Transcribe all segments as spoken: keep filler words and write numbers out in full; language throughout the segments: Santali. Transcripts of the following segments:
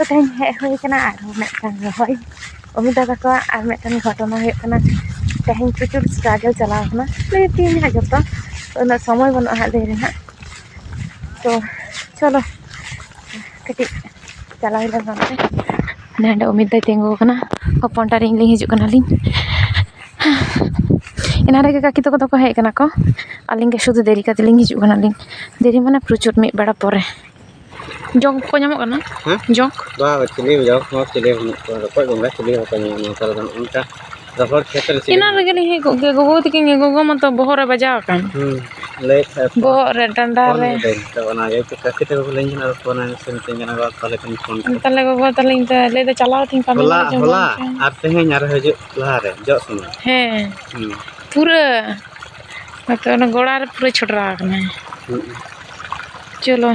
ᱛᱮᱦᱮᱧ ᱦᱮᱡ ᱦᱩᱭ ᱠᱟᱱᱟ ᱟᱨᱦᱚᱸ ᱢᱤᱫᱴᱟᱝ ᱨᱚᱦᱚᱭ᱾ ᱚᱢᱤᱛᱟ ᱛᱟᱠᱚᱣᱟᱜ ᱟᱨ ᱢᱤᱫᱴᱟᱝ ᱜᱷᱚᱴᱚᱱᱟ ᱦᱩᱭᱩᱜ ᱠᱟᱱᱟ, ᱛᱮᱦᱮᱧ ᱯᱨᱚᱪᱩᱨ struggle ᱪᱟᱞᱟᱣ ᱠᱟᱱᱟ, ᱞᱟᱹᱭ ᱛᱤᱧ ᱦᱟᱸᱜ ᱡᱚᱛᱚ, ᱩᱱᱟᱹᱜ ᱥᱚᱢᱚᱭ ᱵᱟᱹᱱᱩᱜᱼᱟ ᱦᱟᱸᱜ ᱞᱟᱹᱭ ᱨᱮᱱᱟᱜ᱾ ᱛᱚ ᱪᱚᱞᱚ ᱠᱟᱹᱴᱤᱡ ᱪᱟᱞᱟᱣ ᱦᱩᱭ ᱞᱮᱱ ᱜᱮ᱾ ᱱᱚᱰᱮ ᱚᱢᱤᱛ ᱫᱟᱭ ᱛᱤᱸᱜᱩ ᱟᱠᱟᱱᱟ, ᱦᱚᱯᱚᱱ ᱴᱟᱨᱤᱧ ᱞᱤᱧ ᱦᱤᱡᱩᱜ ᱠᱟᱱᱟᱞᱤᱧ᱾ ᱮᱱᱟᱝ ᱨᱮᱜᱮ ᱠᱟᱹᱠᱤ ᱛᱟᱠᱚ ᱫᱚᱠᱚ ᱦᱮᱡ ᱠᱟᱱᱟ ᱠᱚ, ᱟᱹᱞᱤᱧ ᱜᱮ ᱥᱩᱫᱷᱩ ᱫᱮᱨᱤ ᱠᱟᱛᱮ ᱞᱤᱧ ᱦᱤᱡᱩᱜ ᱠᱟᱱᱟᱞᱤᱧ᱾ ᱫᱮᱨᱤ ᱢᱟᱱᱮ ᱯᱨᱚᱪᱩᱨ ᱢᱤᱫ ᱵᱮᱲᱟ ᱯᱚᱨᱮ᱾ ᱡᱚᱸᱠ ᱠᱚ ᱧᱟᱢᱚᱜ ᱠᱟᱱᱟ? ᱦᱮᱸ? ᱡᱚᱸᱠ? ᱵᱟᱝ, ᱪᱤᱞᱤ ᱡᱚᱸᱠ ᱦᱚᱸ ᱪᱤᱞᱤ ᱦᱚᱸ ᱵᱟᱹᱱᱩᱜ ᱠᱚᱣᱟ, ᱨᱚᱠᱚᱡ ᱜᱚᱸᱜᱷᱟ ᱪᱤᱞᱤ ᱦᱚᱸ ᱵᱟᱠᱚ ᱧᱟᱢᱚᱜᱼᱟ ᱱᱚᱣᱟ ᱠᱚᱨᱮ ᱫᱚ᱾ ᱱᱚᱜᱼᱚ ᱱᱚᱝᱠᱟ ᱨᱚᱦᱚᱲ ᱠᱷᱮᱛ ᱨᱮ ᱪᱤᱞᱤ ᱮᱱᱟᱝ ᱦᱚᱸ ᱨᱮᱜᱮ ᱞᱤᱧ ᱦᱮᱡ ᱠᱚᱜ ᱜᱮᱭᱟ, ᱜᱚᱜᱚ ᱛᱟᱹᱠᱤᱱ ᱜᱮ, ᱜᱚᱜᱚ ᱢᱟᱛᱚ ᱵᱚᱦᱚᱜ ᱨᱮ ᱵᱟᱡᱟᱣ ᱟᱠᱟᱱ᱾ ᱦᱩᱸ, ᱞᱟᱹᱭᱮᱫ ᱛᱟᱦᱮᱸᱫ ᱯᱷᱳᱱ, ᱵᱚᱦᱚᱜ ᱨᱮ, ᱰᱟᱸᱰᱟ ᱯᱷᱳᱱ ᱨᱮ᱾ ᱞᱮᱫᱟᱹᱧ, ᱛᱚ ᱚᱱᱟᱜᱮ ᱠᱟᱹᱠᱤ ᱛᱟᱠᱚ ᱠᱚ ᱞᱟᱹᱭᱟᱹᱧ ᱠᱟᱱᱟ, ᱟᱫᱚ ᱯᱷᱳᱱ ᱟᱭ ᱢᱮᱥᱮ ᱢᱤᱛᱟᱹᱧ ᱠᱟᱱᱟ ᱠᱚ, ᱛᱟᱦᱚᱞᱮ ᱠᱷᱟᱱ ᱯᱷᱳᱱ ᱠᱟᱜᱼᱟ᱾ ᱛᱟᱦᱚᱞᱮ ᱜᱚᱜᱚ ᱛᱟᱦᱚᱞᱮ ᱤᱧ ᱫᱚ ᱞᱟᱹᱭ ᱫᱟ ᱪᱟᱞᱟᱣ ᱛᱤᱧ ᱯᱟᱞᱮ ᱦᱚᱞᱟ, ᱡᱚᱢ ᱦᱚᱞᱟ ᱦᱚᱪᱚ᱾ ᱟᱨ ᱛᱮᱦᱮᱧ ᱟᱨᱚ ᱦᱤᱡᱩᱜ ᱞᱟᱦᱟᱨᱮ, ᱡᱚᱜ ᱥᱚᱢᱚᱭ᱾ ᱦᱮᱸ᱾ ᱦᱩᱸ᱾ ᱯᱩᱨᱟᱹ᱾ ᱦᱚᱭᱛᱚ ᱚᱱᱟ ᱜᱚᱲᱟ ᱨᱮ ᱯᱩᱨᱟᱹ ᱪᱷᱚᱰᱨᱟᱣ ᱟᱠᱟᱱᱟᱭ᱾ ᱦᱩᱸ᱾ ᱪᱚᱞᱚ᱾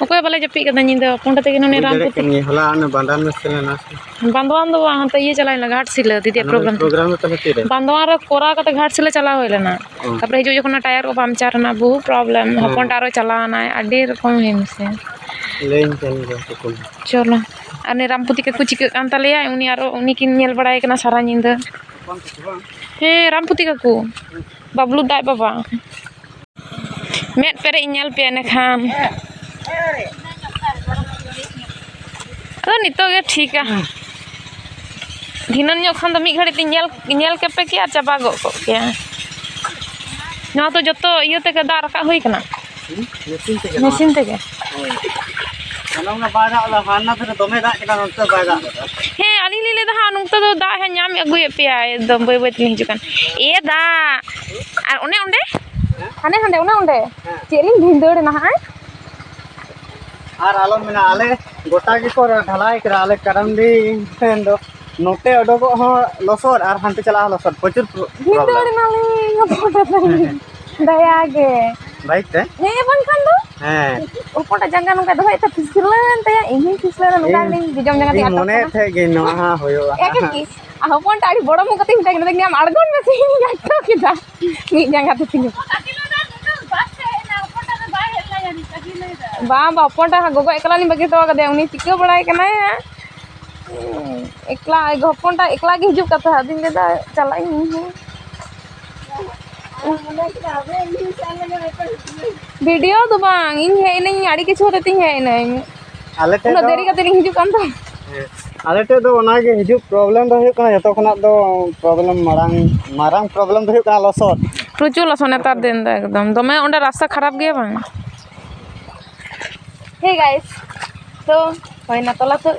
ᱚᱠᱚᱭ ᱵᱟᱞᱮ ᱡᱟᱹᱯᱤᱫ ᱠᱟᱫᱟ ᱧᱤᱫᱟᱹ, ᱦᱚᱯᱚᱱ ᱛᱟᱠᱤᱱ ᱩᱱᱤ ᱵᱩᱡᱽ ᱨᱟᱢ ᱫᱟᱲᱮᱭᱟᱜ ᱯᱩᱛᱤ᱾ ᱠᱟᱱ ᱜᱤᱭᱟᱹᱧ, ᱦᱚᱞᱟ ᱚᱱᱮ ᱵᱟᱸᱫᱷᱟᱱ ᱢᱮᱥ ᱞᱮᱱᱟ ᱥᱮ? ᱵᱟᱸᱫᱷᱣᱟᱱ ᱫᱚ ᱵᱟᱝ, ᱦᱟᱱᱛᱮ ᱤᱭᱟᱹ ᱪᱟᱞᱟᱣ ᱞᱮᱱᱟ, ᱜᱷᱟᱴᱥᱤᱞᱟᱹ, ᱫᱤᱫᱤᱭᱟᱜ ᱚᱱᱟ program᱾ Program ᱫᱚ ᱛᱟᱦᱚᱞᱮ ᱛᱤᱨᱮ? ᱵᱟᱸᱫᱷᱣᱟᱱ ᱨᱮ ᱠᱚᱨᱟᱣ ᱠᱟᱛᱮ ᱜᱷᱟᱴᱥᱤᱞᱟᱹ ᱪᱟᱞᱟᱣ ᱦᱩᱭ ᱞᱮᱱᱟ᱾ ᱚ᱾ ᱛᱟᱨᱯᱚᱨᱮ ᱦᱤᱡᱩᱜ ᱡᱚᱠᱷᱚᱱ ᱴᱟᱭᱟᱨ ᱠᱚ ᱯᱟᱢᱪᱟᱨ ᱮᱱᱟ, ᱵᱚᱦᱩ problem᱾ ᱦᱮᱸ᱾ ᱦᱚᱯᱚᱱ ᱴᱟᱜ ᱟᱨᱚ ᱪᱟᱞᱟᱣ ᱮᱱᱟᱭ, ᱟᱹᱰᱤ ᱨᱚᱠᱚᱢ ᱦᱩᱭᱮᱱ ᱥᱮ᱾ ᱞᱟᱹᱭᱟᱹᱧ ᱠᱟᱱ ᱜᱮᱭᱟ ᱛᱚᱠᱷᱚᱱ᱾ ᱪᱚᱞᱚ᱾ ᱟᱨ ᱩᱱᱤ ᱨᱟᱢ ᱯᱩᱛᱤ ᱠᱟᱠᱩ ᱪᱤᱠᱟᱹᱜ ᱠᱟᱱ ᱛᱟᱞᱮᱭᱟ, ᱩᱱᱤ ᱟᱨᱚ, ᱩᱱᱤ ᱠᱤᱱ ᱧᱮᱞ ᱵᱟᱲᱟᱭᱮ ᱠᱟᱱᱟ ᱥᱟᱨᱟ ᱧᱤᱫᱟᱹ᱾ ᱦᱮᱸ, ᱨᱟᱢ ᱯᱩᱛᱤ ᱠᱟᱠᱩ, ᱵᱟᱵᱞᱩ ᱫᱟ ᱟᱡ ᱵᱟᱵᱟ᱾ ᱢᱮᱫ ᱯᱮᱨᱮᱡ ᱤᱧ ᱧᱮᱞ ᱯᱮᱭᱟ ᱮᱸᱰᱮᱠᱷᱟᱱ᱾ ᱟᱫᱚ ᱱᱤᱛᱚᱜ ᱜᱮ ᱴᱷᱤᱠᱟ᱾ ᱫᱷᱤᱱᱟᱹᱱ ᱧᱚᱜ ᱠᱷᱟᱱ ᱫᱚ ᱢᱤᱫ ᱜᱷᱟᱹᱲᱤᱡ ᱛᱤᱧ ᱧᱮᱞ, ᱧᱮᱞ ᱠᱮᱯᱮ ᱠᱮᱭᱟ ᱟᱨ ᱪᱟᱵᱟ ᱜᱚᱫ ᱠᱚᱜ ᱠᱮᱭᱟ᱾ ᱱᱚᱣᱟ ᱫᱚ ᱡᱚᱛᱚ ᱤᱭᱟᱹ ᱛᱮᱜᱮ ᱫᱟᱜ ᱨᱟᱠᱟᱵ ᱦᱩᱭ ᱠᱟᱱᱟ᱾ ᱦᱩᱸ? ᱢᱮᱥᱤᱱ ᱛᱮᱜᱮ ᱱᱚᱣᱟ᱾ ᱢᱮᱥᱤᱱ ᱛᱮᱜᱮ? ᱦᱳᱭ᱾ ᱦᱟᱱᱟ ᱢᱟ ᱵᱟᱭ ᱫᱟᱜ ᱞᱮᱫᱟ, ᱦᱟᱱᱟ ᱫᱷᱟᱨᱮ ᱫᱚᱢᱮ ᱫᱟᱜ ᱠᱮᱫᱟ, ᱱᱚᱱᱛᱮ ᱵᱟᱭ ᱫᱟᱜ ᱞᱮᱫᱟ᱾ ᱦᱮᱸ, ᱟᱹᱞᱤᱧ ᱞᱤᱧ ᱞᱟᱹᱭ ᱮᱫᱟ ᱦᱟᱸᱜ, ᱱᱚᱱᱛᱮ ᱫᱚ ᱫᱟᱜ ᱦᱟᱸᱜ ᱧᱟᱢ ᱟᱹᱜᱩᱭᱮᱫ ᱯᱮᱭᱟ, ᱮᱠᱫᱚᱢ ᱵᱟᱹᱭ ᱵᱟᱹᱭ ᱛᱮᱞᱤᱧ ᱦᱤᱡᱩᱜ ᱠᱟᱱᱟ᱾ ᱮ ᱫᱟᱜ! ᱟᱨ ᱚᱱᱮ ᱚᱸᱰᱮ? ᱦᱮᱸ? ᱦᱟᱱᱮ ᱦᱟᱸᱰᱮ, ᱚᱱᱮ ᱚᱸᱰᱮ᱾ ᱦᱮᱸ᱾ ᱪᱮᱫ ᱞᱤᱧ ᱵᱷᱤᱸᱫᱟᱹᱲ ᱮᱱᱟ ᱦᱟᱸᱜ? ᱟᱨ ᱟᱞᱚᱢ ᱢᱮᱱᱟ, ᱟᱞᱮ ᱜᱚᱴᱟ ᱜᱮᱠᱚ ᱰᱷᱟᱞᱟᱭ ᱠᱮᱫᱟ, ᱟᱞᱮ ᱠᱟᱨᱟᱢᱰᱤ ᱴᱷᱮᱱ ᱫᱚ᱾ ᱱᱚᱛᱮ ᱚᱰᱚᱠᱚᱜ ᱦᱚᱸ ᱞᱚᱥᱚᱫ ᱟᱨ ᱦᱟᱱᱛᱮ ᱪᱟᱞᱟᱜ ᱦᱚᱸ ᱞᱚᱥᱚᱫ, ᱯᱨᱚᱪᱩᱨ ᱯᱨᱚ-, ᱵᱷᱤᱸᱫᱟᱹᱲ problem᱾ ᱮᱱᱟᱞᱤᱧ ᱦᱚᱯᱚᱱ ᱛᱟᱹᱞᱤᱧ᱾ ᱫᱟᱭᱟ ᱜᱮ᱾ Bike ᱛᱮ? ᱦᱮᱸ, ᱵᱟᱝᱠᱷᱟᱱ ᱫᱚ᱾ ᱦᱮᱸ᱾ ᱦᱚᱯᱚᱱᱴᱟᱜ ᱡᱟᱸᱜᱟ ᱱᱚᱝᱠᱟ ᱫᱚᱦᱚᱭᱮᱫ ᱛᱟᱭ, ᱯᱷᱤᱥᱞᱟᱹᱣᱮᱱ ᱛᱟᱭᱟ, ᱤᱧ ᱦᱚᱸᱧ ᱯᱷᱤᱥᱞᱟᱹᱣᱮᱱᱟ, ᱱᱚᱝᱠᱟ ᱤᱧ, ᱜᱮᱞᱤᱧ ᱡᱚᱡᱚᱢ ᱡᱟᱸᱜᱟ ᱤᱧ ᱛᱮᱧ ᱟᱴᱚᱠ ᱢᱚᱱᱮᱭᱮᱫ ᱠᱟᱱᱟ᱾ ᱛᱟᱦᱮᱸᱫ ᱜᱮ ᱱᱚᱣᱟ ᱦᱚᱸ ᱦᱩᱭᱩᱜᱼᱟ᱾ ᱮᱠ ᱠᱤ, ᱟᱨ ᱦᱚᱯᱚᱱᱴᱟᱜ ᱟᱹᱰᱤ ᱵᱚᱲᱚ ᱢᱩᱸ ᱠᱟᱛᱮᱧ ᱢᱮᱛᱟᱭ ᱠᱟᱱᱟ, "ᱫᱮᱠᱷ ᱧᱟᱢ ᱟᱬᱜᱚᱱ ᱢᱮᱥᱮ", ᱤᱧᱤᱧ ᱟᱴᱠᱟᱣ ᱠᱮᱫᱟ ᱢᱤᱫ ᱡᱟᱸᱜᱟ ᱛᱮ ᱛᱤᱸᱜᱩ᱾ ᱵᱟᱝ, ᱵᱟᱝ, ᱦᱚᱯᱚᱱᱴᱟ ᱜᱚᱜᱚ ᱮᱠᱞᱟ ᱞᱤᱧ ᱵᱟᱹᱜᱤ ᱦᱚᱴᱚ ᱟᱠᱟᱫᱮᱭᱟ, ᱩᱱᱤ ᱪᱤᱠᱟᱹ ᱵᱟᱲᱟᱭ ᱠᱟᱱᱟᱭ ᱦᱟᱸᱜ᱾ ᱮᱠᱞᱟ, ᱦᱚᱯᱚᱱᱴᱟ ᱮᱠᱞᱟ ᱜᱮ ᱦᱤᱡᱩᱜ ᱠᱟᱛᱷᱟ, ᱟᱫᱚᱧ ᱞᱟᱹᱭᱫᱟ ᱪᱟᱞᱟᱜ ᱟᱹᱧ ᱤᱧ ᱦᱚᱸ᱾ ᱵᱷᱤᱰᱤᱭᱳ ᱫᱚ ᱵᱟᱝ, ᱤᱧ ᱦᱮᱡ ᱮᱱᱟᱹᱧ, ᱟᱹᱰᱤ ᱠᱤᱪᱷᱩ ᱦᱚᱛᱮᱡ ᱛᱤᱧ ᱦᱮᱡ ᱮᱱᱟᱹᱧ᱾ ᱟᱞᱮ ᱴᱷᱮᱡ ᱩᱱᱟᱹᱜ ᱫᱚ ᱫᱮᱨᱤ ᱠᱟᱛᱮ ᱞᱤᱧ ᱦᱤᱡᱩᱜ ᱠᱟᱱ ᱫᱚ᱾ ᱦᱮᱸ, ᱟᱞᱮ ᱴᱷᱮᱡ ᱫᱚ ᱚᱱᱟᱜᱮ ᱦᱤᱡᱩᱜ ᱯᱨᱚᱵᱞᱮᱢ ᱫᱚ ᱦᱩᱭᱩᱜ ᱠᱟᱱᱟ, ᱡᱚᱛᱚ ᱠᱷᱚᱱᱟᱜ ᱫᱚ ᱯᱨᱚᱵᱞᱮᱢ ᱢᱟᱲᱟᱝ, ᱢᱟᱨᱟᱝ ᱯᱨᱚᱵᱞᱮᱢ ᱫᱚ ᱦᱩᱭᱩᱜ ᱠᱟᱱᱟ ᱞᱚᱥᱚᱫ᱾ ᱯᱨᱚᱪᱩᱨ ᱞᱚᱥᱚᱫ ᱱᱮᱛᱟᱨ ᱫᱤᱱ ᱫᱚ, ᱮᱠᱫᱚᱢ ᱫᱚᱢᱮ ᱚᱸᱰᱮ ᱨᱟᱥᱛᱟ ᱠᱷᱟᱨᱟᱯ ᱜᱮᱭᱟ ᱵᱟᱝ? ᱦᱮ ᱜᱟᱭᱥ, ᱛᱚ ᱦᱩᱭᱱᱟ ᱛᱚᱞᱟ ᱛᱩᱫ᱾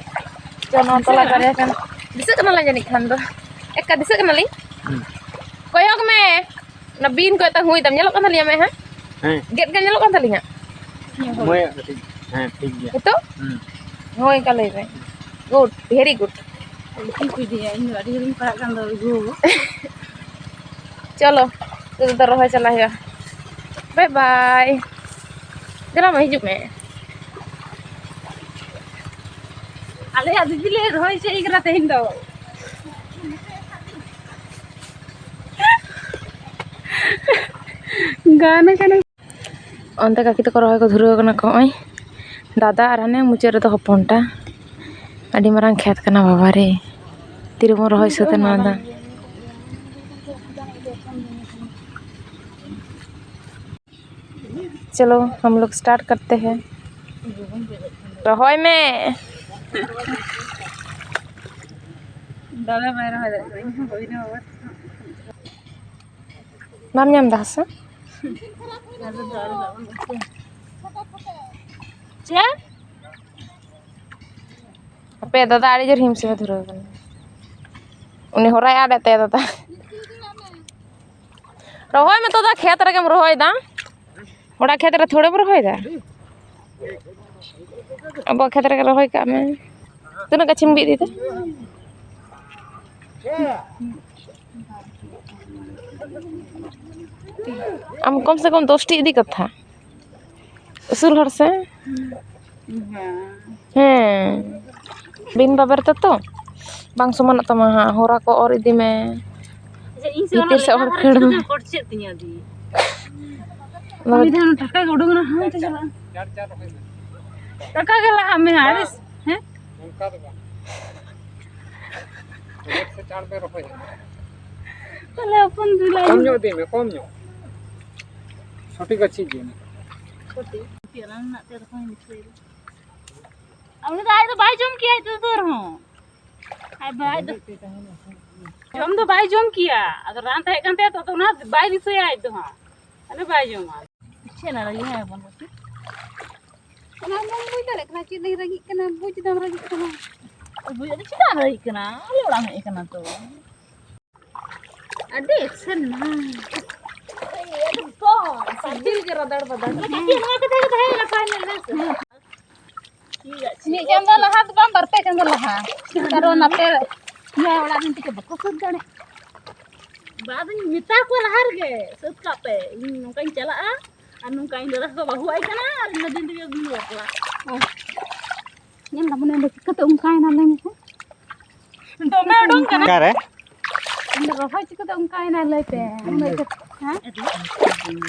ᱛᱚ ᱱᱚᱣᱟ ᱛᱚᱞᱟ ᱫᱟᱨᱮ ᱠᱟᱱ, ᱫᱤᱥᱟᱹᱜ ᱠᱟᱱᱟᱞᱤᱧ ᱡᱟᱹᱱᱤᱡ ᱠᱷᱟᱱ ᱫᱚ, ᱮᱠᱟ ᱫᱤᱥᱟᱹᱜ ᱠᱟᱱᱟᱞᱤᱧ᱾ ᱦᱩᱸ᱾ ᱠᱚᱭᱚᱜ ᱢᱮ, ᱚᱱᱟ ᱵᱤᱱ ᱠᱚᱭᱚᱜ ᱛᱟᱢ ᱦᱩᱭ ᱛᱟᱢ, ᱧᱮᱞᱚᱜ ᱠᱟᱱ ᱛᱟᱞᱤᱧᱟ ᱢᱮᱫᱦᱟ? ᱦᱮᱸ᱾ ᱜᱮᱫ ᱜᱮ ᱧᱮᱞᱚᱜ ᱠᱟᱱ ᱛᱟᱞᱤᱧᱟ? ᱢᱚᱭᱚᱜ ᱠᱟᱹᱴᱤᱡ᱾ ᱦᱮᱸ, ᱴᱷᱤᱠ ᱜᱮᱭᱟ᱾ ᱱᱤᱛᱚᱜ? ᱦᱩᱸ᱾ ᱦᱳᱭ, ᱚᱱᱠᱟ ᱞᱟᱹᱭ ᱢᱮ᱾ Good, very good. ᱪᱮᱫ ᱠᱚ ᱤᱫᱤᱭᱟ? ᱤᱧ ᱫᱚ ᱟᱹᱰᱤ ᱡᱳᱨᱤᱧ ᱯᱟᱲᱦᱟᱜ ᱠᱟᱱ ᱫᱚ, ᱤᱜᱳ᱾ ᱪᱚᱞᱚ, ᱱᱤᱛᱚᱜ ᱫᱚ ᱨᱚᱦᱚᱭ ᱪᱟᱞᱟᱜ ᱦᱩᱭᱩᱜᱼᱟ᱾ Bye bye. ᱫᱮᱞᱟ ᱢᱟ, ᱦᱤᱡᱩᱜ ᱢᱮ᱾ ᱟᱞᱮᱭᱟᱜ ᱫᱤᱫᱤ ᱞᱮ ᱨᱚᱦᱚᱭ ᱦᱚᱪᱚᱭᱮ ᱠᱟᱱᱟ ᱛᱮᱦᱮᱧ ᱫᱚ᱾ ᱜᱟᱱ ᱠᱟᱱᱟ᱾ ᱚᱱᱛᱮ ᱠᱟᱹᱠᱤ ᱛᱟᱠᱚ ᱨᱚᱦᱚᱭ ᱠᱚ ᱫᱷᱩᱨᱟᱹᱣ ᱠᱟᱱᱟ ᱠᱚ᱾ ᱱᱚᱜᱼᱚᱭ ᱫᱟᱫᱟ ᱟᱨ ᱦᱟᱱᱮ ᱢᱩᱪᱟᱹᱫ ᱨᱮᱫᱚ ᱦᱚᱯᱚᱱᱴᱟ᱾ ᱟᱹᱰᱤ ᱢᱟᱨᱟᱝ ᱠᱷᱮᱛ ᱠᱟᱱᱟ ᱵᱟᱵᱟ ᱨᱮ᱾ ᱛᱤᱨᱮᱵᱚᱱ ᱨᱚᱦᱚᱭ ᱥᱟᱹᱛᱟ ᱱᱚᱣᱟ ᱫᱚ? ᱪᱚᱞᱚ, ᱦᱟᱢ ᱞᱳᱜ ᱥᱴᱟᱨᱴ ᱠᱟᱨᱛᱮ ᱦᱮᱸ᱾ ᱨᱚᱦᱚᱭ ᱢᱮ᱾ ᱫᱟᱫᱟ ᱵᱟᱭ ᱨᱚᱦᱚᱭ ᱫᱟᱲᱮᱭᱟᱜ ᱠᱟᱱᱟ, ᱤᱧ ᱦᱚᱸ ᱵᱟᱹᱧ ᱨᱚᱦᱚᱭ᱾ ᱵᱟᱢ ᱧᱟᱢ ᱮᱫᱟ ᱦᱟᱥᱟ? ᱪᱮᱫ? ᱦᱟᱯᱮ, ᱫᱟᱫᱟ ᱟᱹᱰᱤ ᱡᱳᱨ ᱦᱤᱢ ᱥᱤᱢ ᱮ ᱫᱷᱩᱨᱟᱹᱣ ᱠᱟᱱᱟ᱾ ᱩᱱᱤ ᱦᱚᱨᱟᱭ ᱟᱫ ᱮᱫ ᱛᱟᱭᱟ ᱫᱟᱫᱟ᱾ ᱨᱚᱦᱚᱭ ᱢᱮ ᱫᱟᱫᱟ, ᱠᱷᱮᱛ ᱨᱮᱜᱮᱢ ᱨᱚᱦᱚᱭ ᱫᱟ᱾ ᱚᱲᱟᱜ ᱠᱷᱮᱛ ᱨᱮ ᱛᱷᱚᱲᱮᱢ ᱨᱚᱦᱚᱭ ᱫᱟ᱾ ᱟᱵᱚᱣᱟᱜ ᱠᱷᱮᱛ ᱨᱮᱜᱮ ᱨᱚᱦᱚᱭ ᱠᱟᱜ ᱢᱮ᱾ ᱛᱤᱱᱟᱹᱜ ᱜᱟᱪᱷᱤᱢ ᱵᱤᱫ ᱤᱫᱤ? ᱟᱢ ᱠᱚᱢ ᱥᱮ ᱠᱚᱢ ᱫᱚᱥᱴᱤ ᱤᱫᱤ ᱠᱟᱛᱷᱟ᱾ ᱩᱥᱩᱞ ᱦᱚᱲ ᱥᱮ? ᱦᱮᱸ᱾ ᱵᱤᱱ ᱵᱟᱵᱮᱨ ᱛᱮᱛᱚ ᱵᱟᱝ ᱥᱚᱢᱟᱱᱚᱜ ᱛᱟᱢᱟ ᱦᱟᱸᱜ᱾ ᱦᱚᱨᱟ ᱠᱚ ᱚᱨ ᱤᱫᱤ ᱢᱮ᱾ ᱟᱪᱪᱷᱟ, ᱤᱧ ᱥᱮ ᱚᱱᱟ ᱵᱷᱤᱛᱤᱨ ᱥᱮᱫ ᱞᱮᱠᱟ ᱚᱨ ᱫᱷᱟᱨᱮ ᱠᱷᱟᱹᱲ ᱢᱮ᱾ ᱪᱤᱠᱟᱹᱛᱮᱢ ᱠᱚᱴ ᱪᱮᱫ ᱛᱤᱧᱟ ᱫᱤ? ᱚᱱᱟ ᱩᱱᱤ ᱫᱚ ᱴᱟᱴᱠᱟ ᱜᱮ ᱩᱰᱩᱠ ᱮᱱᱟ, ᱦᱟᱱᱛᱮ ᱪᱟᱞᱟᱜᱼᱟ᱾ ᱴᱟᱴᱠᱟ ᱜᱮ ᱞᱟᱦᱟᱜ ᱢᱮ, ᱟᱹᱲᱤᱥ᱾ ᱦᱮᱸ? ᱚᱱᱠᱟ ᱫᱚ ᱵᱟᱝ᱾ ᱞᱮᱴ ᱥᱮ ᱪᱟᱲ ᱯᱮ ᱨᱚᱦᱚᱭᱟ᱾ ᱛᱟᱦᱞᱮ ᱦᱚᱯᱚᱱ ᱫᱩᱞᱟᱹᱲ᱾ ᱠᱚᱢ ᱧᱚᱜ ᱤᱫᱤ ᱢᱮ, ᱠᱚᱢ ᱧᱚᱜ᱾ ᱪᱷᱚᱴᱤ ᱜᱟᱹᱪᱷᱤ ᱤᱫᱤ ᱢᱮ᱾ ᱪᱷᱚᱴᱤ᱾ ᱪᱮᱫ ᱨᱟᱱ ᱨᱮᱱᱟᱜ ᱛᱮ ᱨᱚᱠᱚᱢ ᱢᱤᱴᱷᱟᱹᱭ ᱫᱚ᱾ ᱩᱱᱤ ᱫᱚ ᱟᱡ ᱫᱚ ᱵᱟᱭ ᱡᱚᱢ ᱠᱮᱭᱟ ᱱᱤᱛᱚᱜ ᱫᱚ ᱨᱮᱦᱚᱸ᱾ ᱟᱡ ᱵᱟᱭ ᱫᱚ ᱡᱚᱢ ᱫᱚ ᱵᱟᱭ ᱡᱚᱢ ᱠᱮᱭᱟ, ᱟᱫᱚ ᱨᱟᱱ ᱛᱟᱦᱮᱸ ᱠᱟᱱ ᱛᱟᱭᱟ ᱛᱚ, ᱚᱱᱟ ᱵᱟᱭ ᱫᱤᱥᱟᱹᱭᱟ ᱟᱡ ᱫᱚ ᱦᱟᱸᱜ᱾ ᱟᱫᱚ ᱵᱟᱭ ᱡᱚᱢᱟ᱾ ᱪᱮᱫ ᱚᱱᱟ ᱞᱟᱹᱭ ᱦᱟᱭ ᱵᱚᱱ ᱜᱟᱛᱮ? ᱚᱱᱟ ᱵᱟᱢ ᱵᱩᱡᱽ ᱫᱟᱲᱮᱭᱟᱜ ᱠᱟᱱᱟ, ᱪᱮᱫ ᱞᱟᱹᱜᱤᱫ ᱨᱟᱹᱜᱤᱜ ᱠᱟᱱᱟ? ᱵᱩᱡᱽ ᱫᱟᱢ ᱨᱟᱹᱜᱤᱜ ᱠᱟᱱᱟ᱾ ᱵᱩᱡᱽ ᱟᱹᱰᱤ ᱪᱮᱫᱟᱜ ᱨᱟᱹᱜᱤᱜ ᱠᱟᱱᱟ? ᱟᱞᱮ ᱚᱲᱟᱜ ᱮᱢ ᱦᱮᱡ ᱠᱟᱱᱟ ᱛᱚ᱾ ᱟᱹᱰᱤ ᱮᱠᱥᱮᱱ ᱱᱟ᱾ ᱮᱠᱫᱚᱢ᱾ ᱥᱤᱵᱤᱞ ᱜᱮ ᱨᱟᱫᱟᱲ ᱵᱟᱫᱟᱲ᱾ ᱠᱟᱹᱴᱤᱡ ᱱᱚᱣᱟ ᱠᱟᱛᱷᱟ ᱜᱮ ᱛᱟᱦᱮᱸ ᱠᱟᱱᱟ final ᱨᱮ ᱥᱮ? ᱢᱤᱫ ᱪᱟᱸᱫᱚ ᱞᱟᱦᱟ ᱫᱚ ᱵᱟᱝ, ᱵᱟᱨ ᱯᱮ ᱪᱟᱸᱫᱚ ᱞᱟᱦᱟ᱾ ᱠᱟᱨᱚᱱ ᱟᱯᱮ ᱱᱚᱣᱟ ᱚᱲᱟᱜ ᱨᱮᱱ ᱛᱮᱜᱮ ᱵᱟᱠᱚ ᱥᱟᱹᱛ ᱫᱟᱲᱮᱭᱟᱜ᱾ ᱵᱟᱫᱚᱧ ᱢᱮᱛᱟ ᱠᱚᱣᱟ ᱞᱟᱦᱟ ᱨᱮᱜᱮ, ᱥᱟᱹᱛ ᱠᱟᱜ ᱯᱮ, ᱤᱧ ᱱᱚᱝᱠᱟᱧ ᱪᱟᱞᱟᱜᱼᱟ ᱟᱨ ᱱᱚᱝᱠᱟ ᱤᱧ ᱫᱟᱫᱟ ᱠᱚ ᱵᱟᱹᱦᱩ ᱟᱭ ᱠᱟᱱᱟ ᱟᱨ ᱤᱱᱟᱹ ᱫᱤᱱ ᱨᱮᱜᱮ ᱩᱱᱤ ᱵᱟᱯᱞᱟ᱾ ᱧᱮᱞ ᱫᱟᱵᱚᱱ ᱚᱸᱰᱮ ᱪᱤᱠᱟᱹᱛᱮ ᱚᱱᱠᱟᱭᱮᱱᱟ ᱞᱟᱹᱭ ᱢᱮᱥᱮ? ᱫᱚᱢᱮ ᱩᱰᱩᱝ ᱠᱟᱱᱟ᱾ ᱚᱠᱟᱨᱮ? ᱚᱸᱰᱮ ᱨᱚᱦᱚᱭ ᱪᱤᱠᱟᱹᱛᱮ ᱚᱱᱠᱟᱭᱮᱱᱟ ᱞᱟᱹᱭ ᱯᱮ? ᱦᱮᱸ?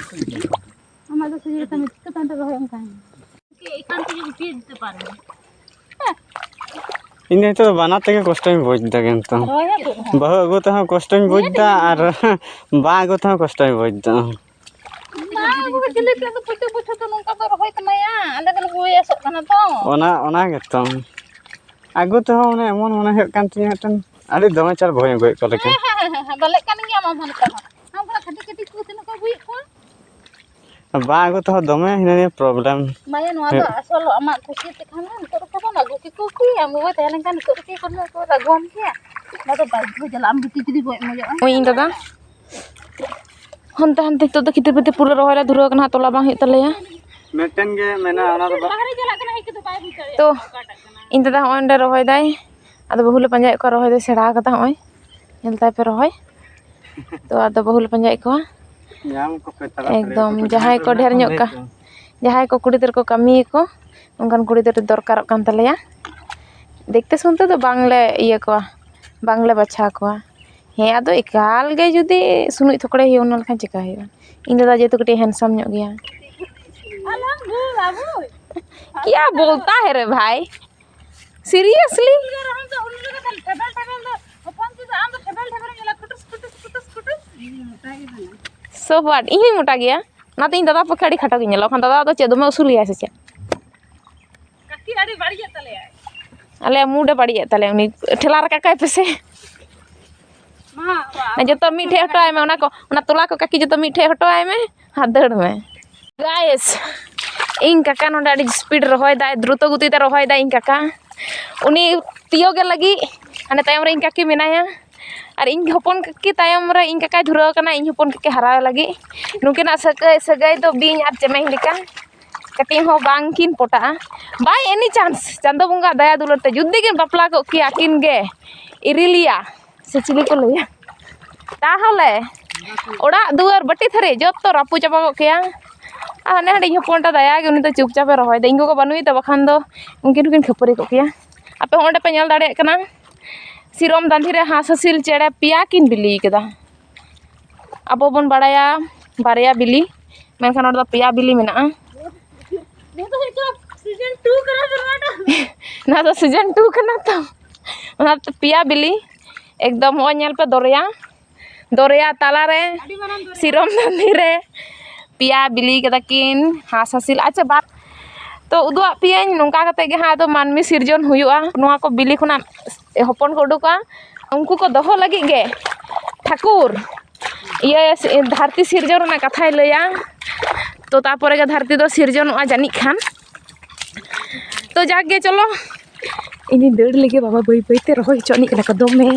ᱟᱢᱟᱜ ᱫᱚ ᱥᱩᱡᱚᱭ ᱛᱟᱢ ᱪᱤᱠᱟᱹᱛᱮ ᱚᱸᱰᱮ ᱨᱚᱦᱚᱭ ᱚᱱᱠᱟᱭᱮᱱᱟ? ᱮᱠᱟᱱ ᱛᱮᱜᱮ ᱩᱴᱷᱤᱭᱮ ᱫᱤᱛᱮ ᱯᱟᱨᱮ᱾ ᱤᱧ ᱫᱚ ᱱᱤᱛᱚᱜ ᱫᱚ ᱵᱟᱱᱟᱨ ᱛᱮᱜᱮ ᱠᱚᱥᱴᱚᱧ ᱵᱩᱡᱽ ᱮᱫᱟ ᱠᱤᱱᱛᱩ᱾ ᱨᱚᱦᱚᱭ ᱦᱚᱸ ᱫᱩᱲᱩᱵ ᱦᱚᱸ᱾ ᱵᱟᱹᱦᱩ ᱟᱹᱜᱩ ᱛᱮᱦᱚᱸ ᱠᱚᱥᱴᱚᱧ ᱵᱩᱡᱽ ᱮᱫᱟ ᱟᱨ ᱵᱟᱝ ᱟᱹᱜᱩ ᱛᱮᱦᱚᱸ ᱠᱚᱥᱴᱚᱧ ᱵᱩᱡᱽ ᱮᱫᱟ᱾ ᱵᱟᱝ ᱟᱹᱜᱩ ᱠᱟᱛᱮ ᱞᱟᱹᱭ ᱯᱮ, ᱟᱫᱚ ᱯᱨᱚᱛᱮᱠ ᱵᱚᱪᱷᱚᱨ ᱫᱚ ᱱᱚᱝᱠᱟ ᱯᱮ ᱨᱚᱦᱚᱭ ᱛᱟᱢᱟᱭᱟ, ᱟᱞᱮ ᱫᱚᱞᱮ ᱵᱚᱭᱮᱥᱚᱜ ᱠᱟᱱᱟ ᱛᱚ᱾ ᱚᱱᱟ, ᱚᱱᱟ ᱜᱮᱛᱚ᱾ ᱟᱹᱜᱩ ᱛᱮᱦᱚᱸ ᱢᱟᱱᱮ ᱮᱢᱚᱱ ᱢᱚᱱᱮ ᱦᱩᱭᱩᱜ ᱠᱟᱱ ᱛᱤᱧᱟᱹ ᱢᱤᱫᱴᱮᱱ ᱟᱹᱰᱤ ᱫᱚᱢᱮ ᱪᱟᱲ ᱵᱟᱹᱦᱩᱧ ᱟᱹᱜᱩᱭᱮᱫ ᱠᱚ ᱞᱮᱠᱟ᱾ ᱦᱮᱸ, ᱦᱮᱸ, ᱦᱮᱸ, ᱦᱮᱸ, ᱵᱟᱞᱮᱜ ᱠᱟᱱ ᱜᱮᱭᱟᱢ ᱟᱢ ᱦᱚᱸ ᱱᱮᱛᱟᱨ ᱦᱚᱸ᱾ ᱟᱢ ᱠᱷᱚᱱᱟᱜ ᱠᱟᱹᱴᱤᱡ ᱠᱟᱹᱴᱤᱡ ᱠᱚ ᱛᱤᱱᱟᱹᱜ ᱠᱚ ᱟᱹᱜᱩᱭᱮᱫ ᱠᱚᱣᱟ? ᱵᱟᱝ ᱟᱹᱜᱩ ᱛᱮᱦᱚᱸ ᱫᱚᱢᱮ ᱦᱤᱱᱟᱹ ᱱᱤᱭᱟᱹ problem᱾ ᱢᱟᱭᱟ, ᱱᱚᱣᱟ ᱫᱚ ᱦᱮᱸ᱾ ᱟᱥᱚᱞ ᱟᱢᱟᱜ ᱠᱩᱥᱤ ᱛᱮᱠᱷᱟᱱ ᱱᱤᱛᱚᱜ ᱨᱮᱠᱚ ᱵᱚᱱ ᱟᱹᱜᱩ ᱠᱮᱠᱚ ᱠᱤ? ᱟᱢ ᱜᱚᱜᱚᱭ ᱛᱟᱦᱮᱸ ᱞᱮᱱᱠᱷᱟᱱ ᱱᱤᱛᱚᱜ ᱨᱮᱠᱚ ᱠᱚ ᱟᱹᱜᱩᱣᱟᱢ ᱠᱮᱭᱟ᱾ ᱚᱱᱟ ᱫᱚ ᱵᱟᱫᱽᱫᱷᱚ ᱡᱟᱞᱟ, ᱟᱢ ᱵᱤᱴᱤ ᱡᱩᱫᱤ ᱜᱚᱡ ᱢᱚᱡᱚᱜᱼᱟ᱾ ᱦᱳᱭ, ᱤᱧ ᱫᱟᱫᱟ᱾ ᱦᱟᱱᱛᱮ ᱦᱟᱱᱛᱮ ᱱᱤᱛᱚᱜ ᱫᱚ ᱠᱷᱤᱛᱤᱨ ᱯᱤᱛᱤᱨ ᱯᱩᱨᱟᱹ ᱨᱚᱦᱚᱭ ᱞᱮ ᱫᱷᱩᱨᱟᱹᱣ ᱠᱟᱱᱟ, ᱛᱚᱞᱟ ᱵᱟᱝ ᱦᱩᱭᱩᱜ ᱛᱟᱞᱮᱭᱟ᱾ ᱢᱤᱫᱴᱮᱱ ᱜᱮ ᱢᱮᱱᱟᱜᱼᱟ, ᱚᱱᱟ ᱫᱚ ᱵᱟ- ᱵᱟᱦᱨᱮ ᱪᱟᱞᱟᱜ ᱠᱟᱱᱟ, ᱦᱮᱡ ᱠᱟᱛᱮ ᱵᱟᱭ ᱵᱩᱡᱽ ᱫᱟᱲᱮᱭᱟᱜ ᱛᱚ, ᱠᱟᱱᱟ ᱚᱠᱟᱴᱟᱜ ᱠᱟᱱᱟ᱾ ᱤᱧ ᱫᱟᱫᱟ ᱦᱚᱸᱜᱼᱚᱭ ᱱᱚᱸᱰᱮ ᱨᱚᱦᱚᱭ ᱫᱟᱭ, ᱟᱫᱚ ᱵᱟᱹᱦᱩ ᱞᱮ ᱯᱟᱸᱡᱟᱭᱮᱫ ᱠᱚᱣᱟ, ᱨᱚᱦᱚᱭ ᱫᱚᱭ ᱥᱮᱬᱟ ᱟᱠᱟᱫᱟ ᱦᱚᱸᱜᱼᱚᱭ᱾ ᱧᱮᱞ ᱛᱟᱭ ᱯᱮ ᱨᱚᱦᱚᱭ᱾ ᱛᱚ, ᱟᱫᱚ ᱵᱟᱹᱦᱩ ᱞᱮ ᱯᱟᱸᱡᱟᱭᱮᱫ ᱠᱚᱣᱟ᱾ ᱧᱟᱢ ᱠᱚᱯᱮ ᱛᱟᱲᱟᱛᱟᱲᱤ, ᱮᱠᱫᱚᱢ, ᱚᱠᱚᱭ ᱠᱚ ᱡᱟᱦᱟᱸᱭ ᱠᱚ ᱰᱷᱮᱨ ᱰᱷᱮᱨ ᱧᱚᱜ ᱠᱟᱹᱢᱤ ᱠᱟ-, ᱠᱚ᱾ ᱡᱟᱦᱟᱸᱭ ᱠᱚ ᱠᱩᱲᱤ ᱜᱤᱫᱽᱨᱟᱹ ᱠᱚ ᱠᱟᱹᱢᱤᱭᱟᱠᱚ, ᱚᱱᱠᱟᱱ ᱠᱩᱲᱤ ᱜᱤᱫᱽᱨᱟᱹ ᱫᱚᱨᱠᱟᱨᱚᱜ ᱠᱟᱱ ᱛᱟᱞᱮᱭᱟ᱾ ᱫᱮᱠᱛᱮ ᱥᱩᱱᱛᱮ ᱫᱚ ᱵᱟᱝᱞᱮ ᱤᱭᱟᱹ ᱠᱚᱣᱟ, ᱵᱟᱝᱞᱮ ᱵᱟᱪᱷᱟᱣ ᱠᱚᱣᱟ᱾ ᱦᱮᱸ, ᱟᱫᱚ ᱮᱠᱟᱞ ᱜᱮ ᱡᱩᱫᱤ ᱥᱩᱱᱩᱡ ᱛᱷᱚᱠᱲᱮ ᱦᱩᱭᱩᱜᱼᱟ, ᱚᱱᱟ ᱞᱮᱠᱷᱟᱱ ᱪᱤᱠᱟ ᱦᱩᱭᱩᱜᱼᱟ? ᱤᱧ ᱫᱟᱫᱟ ᱡᱮᱦᱮᱛᱩ ᱠᱟᱹᱴᱤᱡ handsome ᱧᱚᱜ ᱜᱮᱭᱟ᱾ ᱟᱞᱚᱢ ᱜᱳᱞᱟ ᱵᱳᱭ᱾ क्या बोलता है रे भाई? Seriously? ᱩᱱᱤ ᱞᱮᱠᱟ ᱨᱚᱦᱚᱲ ᱫᱚ, ᱩᱱᱤ ᱞᱮᱠᱟ ᱫᱚ ᱴᱷᱮᱵᱮᱞ ᱴᱷᱮᱵᱮᱞ ᱫᱚ, ᱦᱚᱯᱚᱱ ᱛᱮᱫᱚ ᱟᱢ ᱫᱚ ᱴᱷᱮᱵᱮᱞ ᱴᱷᱮᱵᱮᱞ ᱮᱢ ᱧᱮᱞᱟ, ᱠᱩᱴᱩᱥ ᱠᱩᱴᱩᱥ ᱠᱩᱴᱩᱥ ᱠᱩᱴᱩᱥ᱾ So what? ᱤᱧ ᱦᱚᱸᱧ ᱢᱚᱴᱟ ᱜᱮᱭᱟ, ᱚᱱᱟᱛᱮ ᱤᱧ ᱫᱟᱫᱟ ᱯᱚᱠᱷᱮ ᱟᱹᱰᱤ ᱠᱷᱟᱴᱚ ᱜᱤᱧ ᱧᱮᱞᱚᱜᱼᱟ᱾ ᱠᱷᱟᱱ ᱫᱟᱫᱟ ᱫᱚ ᱪᱮᱫ ᱫᱚᱢᱮ ᱩᱥᱩᱞ ᱜᱮᱭᱟᱭ ᱥᱮ ᱪᱮᱫ? ᱠᱟᱹᱠᱤ ᱟᱹᱰᱤ ᱵᱟᱹᱲᱤᱡ ᱮᱫ ᱛᱟᱞᱮᱭᱟᱭ᱾ ᱟᱞᱮᱭᱟᱜ mood ᱮ ᱵᱟᱹᱲᱤᱡ ᱮᱫ ᱛᱟᱞᱮᱭᱟ ᱩᱱᱤ᱾ ᱴᱷᱮᱞᱟ ᱨᱟᱠᱟᱵ ᱠᱟᱭ ᱯᱮᱥᱮ᱾ ᱢᱟ, ᱚᱱᱟ ᱡᱚᱛᱚ ᱢᱤᱫ ᱴᱷᱮᱡ ᱦᱚᱴᱚ ᱟᱭ ᱢᱮ, ᱚᱱᱟ ᱠᱚ, ᱚᱱᱟ ᱛᱚᱞᱟ ᱠᱚ ᱠᱟᱹᱠᱤ ᱡᱚᱛᱚ ᱢᱤᱫ ᱴᱷᱮᱡ ᱦᱚᱴᱚ ᱟᱭ ᱢᱮ, ᱟᱨ ᱫᱟᱹᱲ ᱢᱮ᱾ Guys, ᱤᱧ ᱠᱟᱠᱟ ᱱᱚᱰᱮ ᱟᱹᱰᱤ speed ᱨᱚᱦᱚᱭ ᱫᱟᱭ, ᱫᱨᱩᱛᱚ ᱜᱚᱛᱤ ᱛᱮ ᱨᱚᱦᱚᱭ ᱫᱟᱭ ᱤᱧ ᱠᱟᱠᱟ᱾ ᱩᱱᱤ ᱛᱤᱭᱳᱜ ᱜᱮ ᱞᱟᱹᱜᱤᱫ ᱦᱟᱱᱮ ᱛᱟᱭᱚᱢ ᱨᱮ ᱤᱧ ᱠᱟᱹᱠᱤ ᱢᱮᱱᱟᱭᱟ, ᱟᱨ ᱤᱧ ᱦᱚᱯᱚᱱ ᱠᱟᱹᱠᱤ ᱛᱟᱭᱚᱢ ᱨᱮ ᱤᱧ ᱠᱟᱠᱟᱭ ᱫᱷᱩᱨᱟᱹᱣ ᱟᱠᱟᱱᱟ ᱤᱧ ᱦᱚᱯᱚᱱ ᱠᱟᱹᱠᱤ ᱦᱟᱨᱟᱣ ᱞᱟᱹᱜᱤᱫ᱾ ᱱᱩᱠᱤᱱᱟᱜ ᱥᱟᱹᱜᱟᱹᱭ, ᱥᱟᱹᱜᱟᱹᱭ ᱫᱚ ᱵᱤᱧ ᱟᱨ ᱪᱮᱢᱮᱧ ᱞᱮᱠᱟ, ᱠᱟᱹᱴᱤᱡ ᱦᱚᱸ ᱵᱟᱝ ᱠᱤᱱ ᱯᱚᱴᱟᱜᱼᱟ᱾ By any chance, ᱪᱟᱸᱫᱳ ᱵᱚᱸᱜᱟ ᱫᱟᱭᱟ ᱫᱩᱞᱟᱹᱲ ᱛᱮ ᱡᱩᱫᱤ ᱠᱤᱱ ᱵᱟᱯᱞᱟ ᱠᱚᱜ ᱠᱮᱭᱟ ᱟᱹᱠᱤᱱ ᱜᱮ, ᱤᱨᱤᱞᱤᱭᱟ ᱥᱮ ᱪᱤᱞᱤ ᱠᱚ ᱞᱟᱹᱭᱟ, ᱛᱟᱦᱚᱞᱮ ᱚᱲᱟᱜ ᱫᱩᱣᱟᱹᱨ ᱵᱟᱹᱴᱤ ᱛᱷᱟᱹᱨᱤ ᱡᱚᱛᱚ ᱨᱟᱹᱯᱩᱫ ᱪᱟᱵᱟ ᱠᱚᱜ ᱠᱮᱭᱟ᱾ ᱟᱨ ᱦᱟᱱᱮ ᱦᱟᱸᱰᱮ ᱤᱧ ᱦᱚᱯᱚᱱᱴᱟ ᱫᱟᱭᱟ ᱜᱮ, ᱩᱱᱤ ᱫᱚ ᱪᱩᱯᱪᱟᱯ ᱮ ᱨᱚᱦᱚᱭ ᱫᱟ, ᱤᱧ ᱜᱚᱜᱚ ᱵᱟᱹᱱᱩᱭ ᱛᱮ, ᱵᱟᱠᱷᱟᱱ ᱫᱚ ᱩᱱᱠᱤᱱ ᱦᱚᱸᱠᱤᱱ ᱠᱷᱟᱹᱯᱟᱹᱨᱤ ᱠᱚᱜ ᱠᱮᱭᱟ᱾ ᱟᱯᱮ ᱦᱚᱸ ᱚᱸᱰᱮ ᱯᱮ ᱧᱮᱞ ᱫᱟᱲᱮᱭᱟᱜ ᱠᱟᱱᱟ, ᱥᱤᱨᱚᱢ ᱫᱟᱸᱫᱷᱤ ᱨᱮ ᱦᱟᱸᱥ ᱦᱟᱹᱥᱤᱞ ᱪᱮᱬᱮ ᱯᱮᱭᱟ ᱠᱤᱱ ᱵᱤᱞᱤ ᱠᱟᱫᱟ᱾ ᱟᱵᱚ ᱵᱚᱱ ᱵᱟᱲᱟᱭᱟ ᱵᱟᱨᱭᱟ ᱵᱤᱞᱤ, ᱢᱮᱱᱠᱷᱟᱱ ᱱᱚᱰᱮ ᱫᱚ ᱯᱮᱭᱟ ᱵᱤᱞᱤ ᱢᱮᱱᱟᱜᱼᱟ᱾ ᱱᱤᱭᱟᱹ ᱫᱚ ᱦᱩᱭᱩᱜ ᱠᱟᱱᱟ season two ᱠᱟᱱᱟ ᱥᱮ ᱱᱚᱣᱟ ᱫᱚ? ᱱᱚᱣᱟ ᱫᱚ season two ᱠᱟᱱᱟ ᱛᱚ, ᱚᱱᱟᱛᱮ ᱯᱮᱭᱟ ᱵᱤᱞᱤ ᱮᱠᱫᱚᱢ᱾ ᱦᱚᱸᱜᱼᱚᱭ ᱧᱮᱞ ᱯᱮ, ᱫᱚᱨᱭᱟ, ᱫᱚᱨᱭᱟ ᱛᱟᱞᱟᱨᱮ ᱟᱹᱰᱤ ᱢᱟᱨᱟᱝ ᱫᱚᱨᱭᱟ᱾ ᱥᱤᱨᱚᱢ ᱫᱟᱸᱫᱷᱤ ᱨᱮ ᱯᱮᱭᱟ ᱵᱤᱞᱤ ᱠᱟᱫᱟ ᱠᱤᱱ ᱦᱟᱸᱥ ᱦᱟᱹᱥᱤᱞ᱾ ᱟᱪᱪᱷᱟ, ᱵᱟᱫ ᱛᱚ ᱩᱫᱩᱜ ᱟᱜ ᱯᱮᱭᱟᱹᱧ, ᱱᱚᱝᱠᱟ ᱠᱟᱛᱮ ᱜᱮ ᱦᱟᱸᱜ ᱟᱫᱚ ᱢᱟᱹᱱᱢᱤ ᱥᱤᱨᱡᱚᱱ ᱦᱩᱭᱩᱜᱼᱟ᱾ ᱱᱚᱣᱟ ᱠᱚ ᱵᱤᱞᱤ ᱠᱷᱚᱱᱟᱜ ᱦᱚᱯᱚᱱ ᱠᱚ ᱩᱰᱩᱠᱚᱜᱼᱟ᱾ ᱩᱱᱠᱩ ᱠᱚ ᱫᱚᱦᱚ ᱞᱟᱹᱜᱤᱫ ᱜᱮ ᱴᱷᱟᱹᱠᱩᱨ ᱤᱭᱟᱹ ᱫᱷᱟᱹᱨᱛᱤ ᱥᱤᱨᱡᱚᱱ ᱨᱮᱱᱟᱜ ᱠᱟᱛᱷᱟᱭ ᱞᱟᱹᱭᱟ᱾ ᱛᱚ ᱛᱟᱯᱚᱨᱮ ᱜᱮ ᱫᱷᱟᱹᱨᱛᱤ ᱫᱚ ᱥᱤᱨᱡᱚᱱᱚᱜᱼᱟ ᱡᱟᱹᱱᱤᱡ ᱠᱷᱟᱱ᱾ ᱛᱚ ᱡᱟᱠ ᱜᱮ, ᱪᱚᱞᱚ, ᱤᱧᱤᱧ ᱫᱟᱹᱲ ᱞᱮᱜᱮ ᱵᱟᱵᱟ, ᱵᱟᱹᱭ ᱵᱟᱹᱭ ᱛᱮ ᱨᱚᱦᱚᱭ ᱦᱚᱪᱚ ᱟᱹᱱᱤᱡ ᱠᱟᱱᱟ ᱠᱚ ᱫᱚᱢᱮ᱾